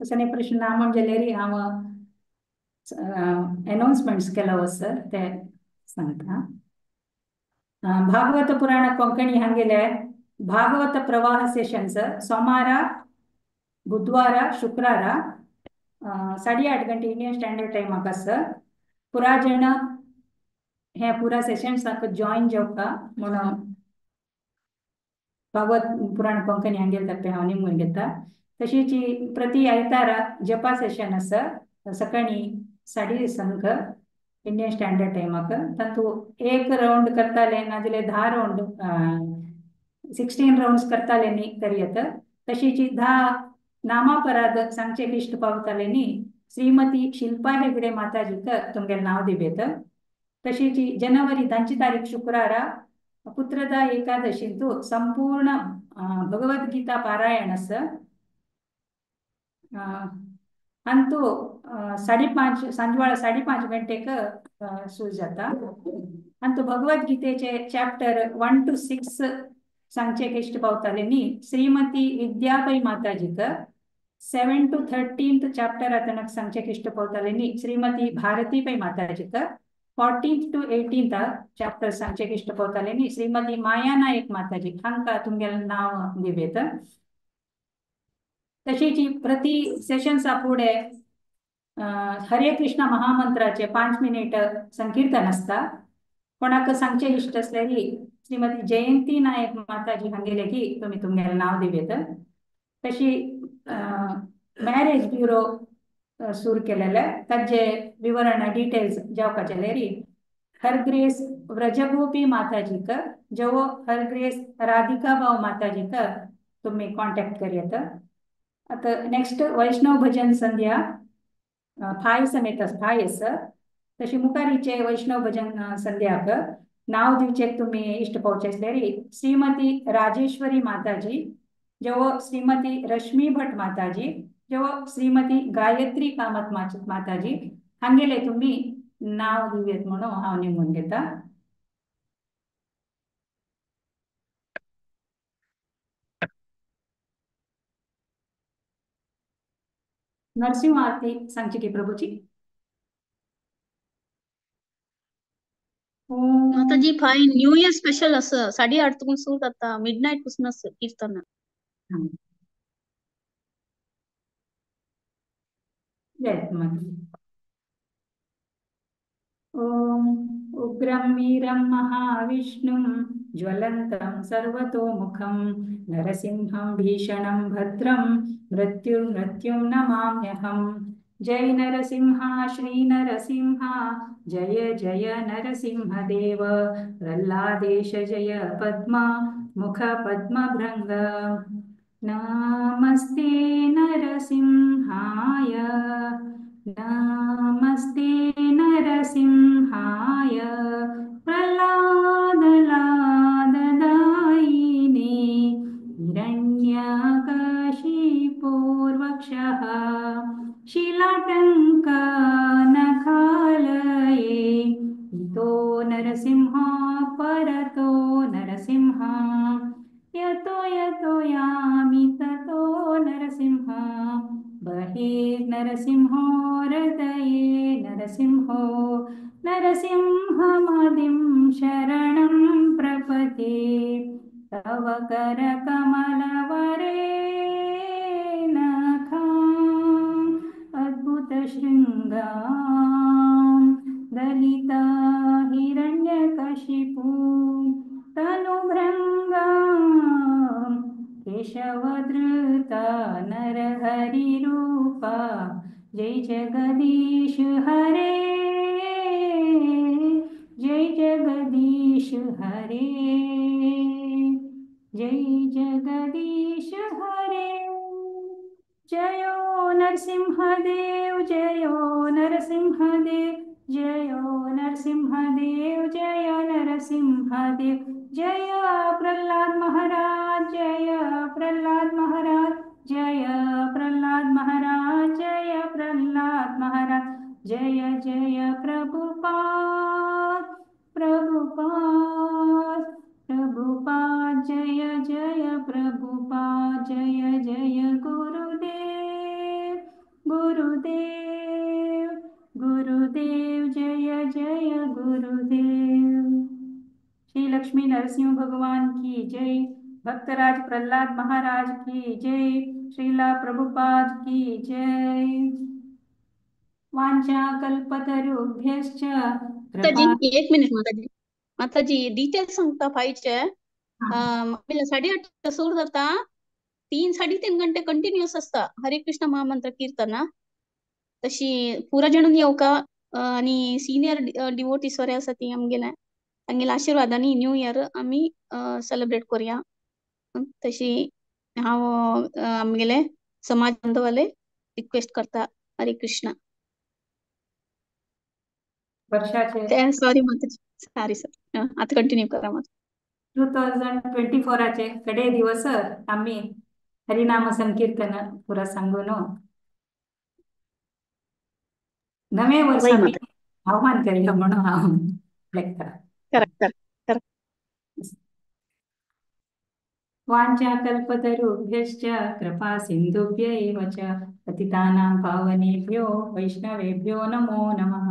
कसने प्रश्न ना म्हणजे हांव अनाउन्समेंट्स केला वसर ते सांगता. भागवत पुराण कोंकणी हांगेले भागवत प्रवाह सेशन्स सोमार बुधवार शुक्रार 8:30 गंटे इंडियन स्टँडर्ड टायमाक आसा. पुरा जण हे पुरा सेशन्साक जॉईन जावका म्हणून भागवत पुराण कोंकणी हांगेले तप्पे हांव निमगून घेता. तशीच प्रति आयतारा जपा सेशन आसा सकाळी 6:30 इंडियन स्टँडर्ड टायमाक. तातूंत एक रावंड करताले नाजाल्यार 10 रावंड 16 रावंड्स करताले न्ही करयत. तशीच 10 नामापराध सांगचे इश्ट पावताले न्ही श्रीमती शिल्पा हेगडे माताजीक तुमगेलें नांव दिबेत. तशीच जनवरी 10 तारीख शुक्रारा पुत्रदा एकादशींतु संपूर्ण भगवद्गीता पारायण आसा. अंतू 5:30 सांजवाळा 5:30 गंटेक सुरू जाता. अंतू भगवद्गीतेचे चॅप्टर 1 to 6 सांगचे इश्ट पावताले न्ही श्रीमती विद्यापै माताजीक. 7 to 13 chapter आतां सांगचे इश्ट पावताले न्ही श्रीमती भारती पै माताजीक. 14 to 18 chapter सांगचे इश्ट पावताले न्ही श्रीमती माया नायक माताजी हांकां तुमगेलें नांव दिवेत. तशीच प्रति सेशन्सा फुडें हरे कृष्ण महामंत्राचे 5 मिनिट संकीर्तन आसता. कोणाक सांगचे इश्ट आसल्यार श्रीमती जयंती नायक माताजी हांगेले की तुमी तुमगेलें नांव दिवेत. तशी मॅरेज ब्युरो सुरू केलेले ताजे विवरण डिटेल्स जावपाचे जाल्यार हरग्रेस व्रजगोपी माताजीक जवो हरग्रेस राधिका भाव माताजीक तुमी कॉन्टॅक्ट करयत. आतां नेक्स्ट वैष्णव भजन संध्या 5 समेत 5 आसा. तशी मुखारीचे वैष्णव भजन संध्याक नांव दिवचे तुमी इश्ट पावचे आसल्यार श्रीमती राजेश्वरी माताजी जवो श्रीमती रश्मी भट माताजी जवो श्रीमती गायत्री कामत माताजी हांगेले तुमी नांव दिवयत म्हणून हांव निमून घेता. नरसिंह आरती सांगची की प्रभूजी. माताजी फाय न्यू इयर स्पेशल आसा 8:30 तुकून सुरू जाता, मिडनायट पासून आसा कीर्तन. जय माताजी. ओम उग्रं वीरं महाविष्णुं ज्वलन्तं सर्वतोमुखं नरसिंहं भीषणं भद्रं मृत्युर्मृत्युं नमाम्यहम्। जय नरसिंह श्री नरसिंह जय जय नरसिंहदेव प्रह्लादेश जय पद्मा मुख पद्मभृङ्ग। नमस्ते नरसिंहाय नमस्ते नरसिंहाय प्रह्लादलाददायिने हिरण्यकशिपोर्वक्षः शिलाटङ्कनखालये इतो नरसिंह परतो नरसिंह यतो यतो यामि ततो नरसिंह बहिर्नरसिंहो हृदये नरसिंहो नरसिंहमादिं शरणं प्रपदे। तव करकमलवरे नखां अद्भुतशृङ्गां दलिता हिरण्यकशिपु तनुभृङ्गां केशवधृता नरहरिरूपा जय जगदीश हरे जय जगदीश हरे जय जगदीश हरे। जयो नरसिंहदेव जयो नरसिंहदेव जयो नरसिंहदेव जय नरसिंहदेव जय प्रहलाद महाराज जय प्रहलाद महाराज जय प्रहलाद महाराज जय प्रहलाद महाराज जय जय प्रभुपाद प्रभुपाद प्रभुपाद जय जय प्रभुपाद जय जय गुरुदेव गुरुदेव गुरुदेव जय जय गुरुदेव। श्री लक्ष्मी नरसिंह भगवान की जय, भक्तराज प्रहलाद महाराज की जय, श्रीला प्रभुपाद की जय। वांछा कल्पतरुभ्यश्च माताजी एक मिनिट माताजी माताजी डिटेल्स सांगता फायचे। 8:30 सुरू जाता 3-3.5 घंटे कंटिन्युअस असता हरे कृष्ण महामंत्र कीर्तन। तशी पुरा जणून येवका आणि सिनियर डिवोटीस वरे आसा ती आमगेले तांगेल्या आशिर्वादांनी न्यू इयर आमी सेलिब्रेट करूया। तशी हांव आमगेले समाज बांधवाले रिक्वेस्ट करता। हरे कृष्ण। वर्षाचे सॉरी माताजी सॉरी सर आता कंटिन्यू करा। 2024 कडे दिवस आम्ही हरिनाम संकीर्तन पुरा सांगून नवे वर्ष आमी आव्हान करूया म्हणून हांव लेखता। वांछा कल्पतरुभ्यश्च कृपा सिन्धुभ्य एव च पतितानां पावनेभ्यो वैष्णवेभ्यो नमो नमः।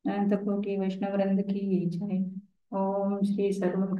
अनंत कोटि वैष्णव वृंद की जय। ओम श्री सर्व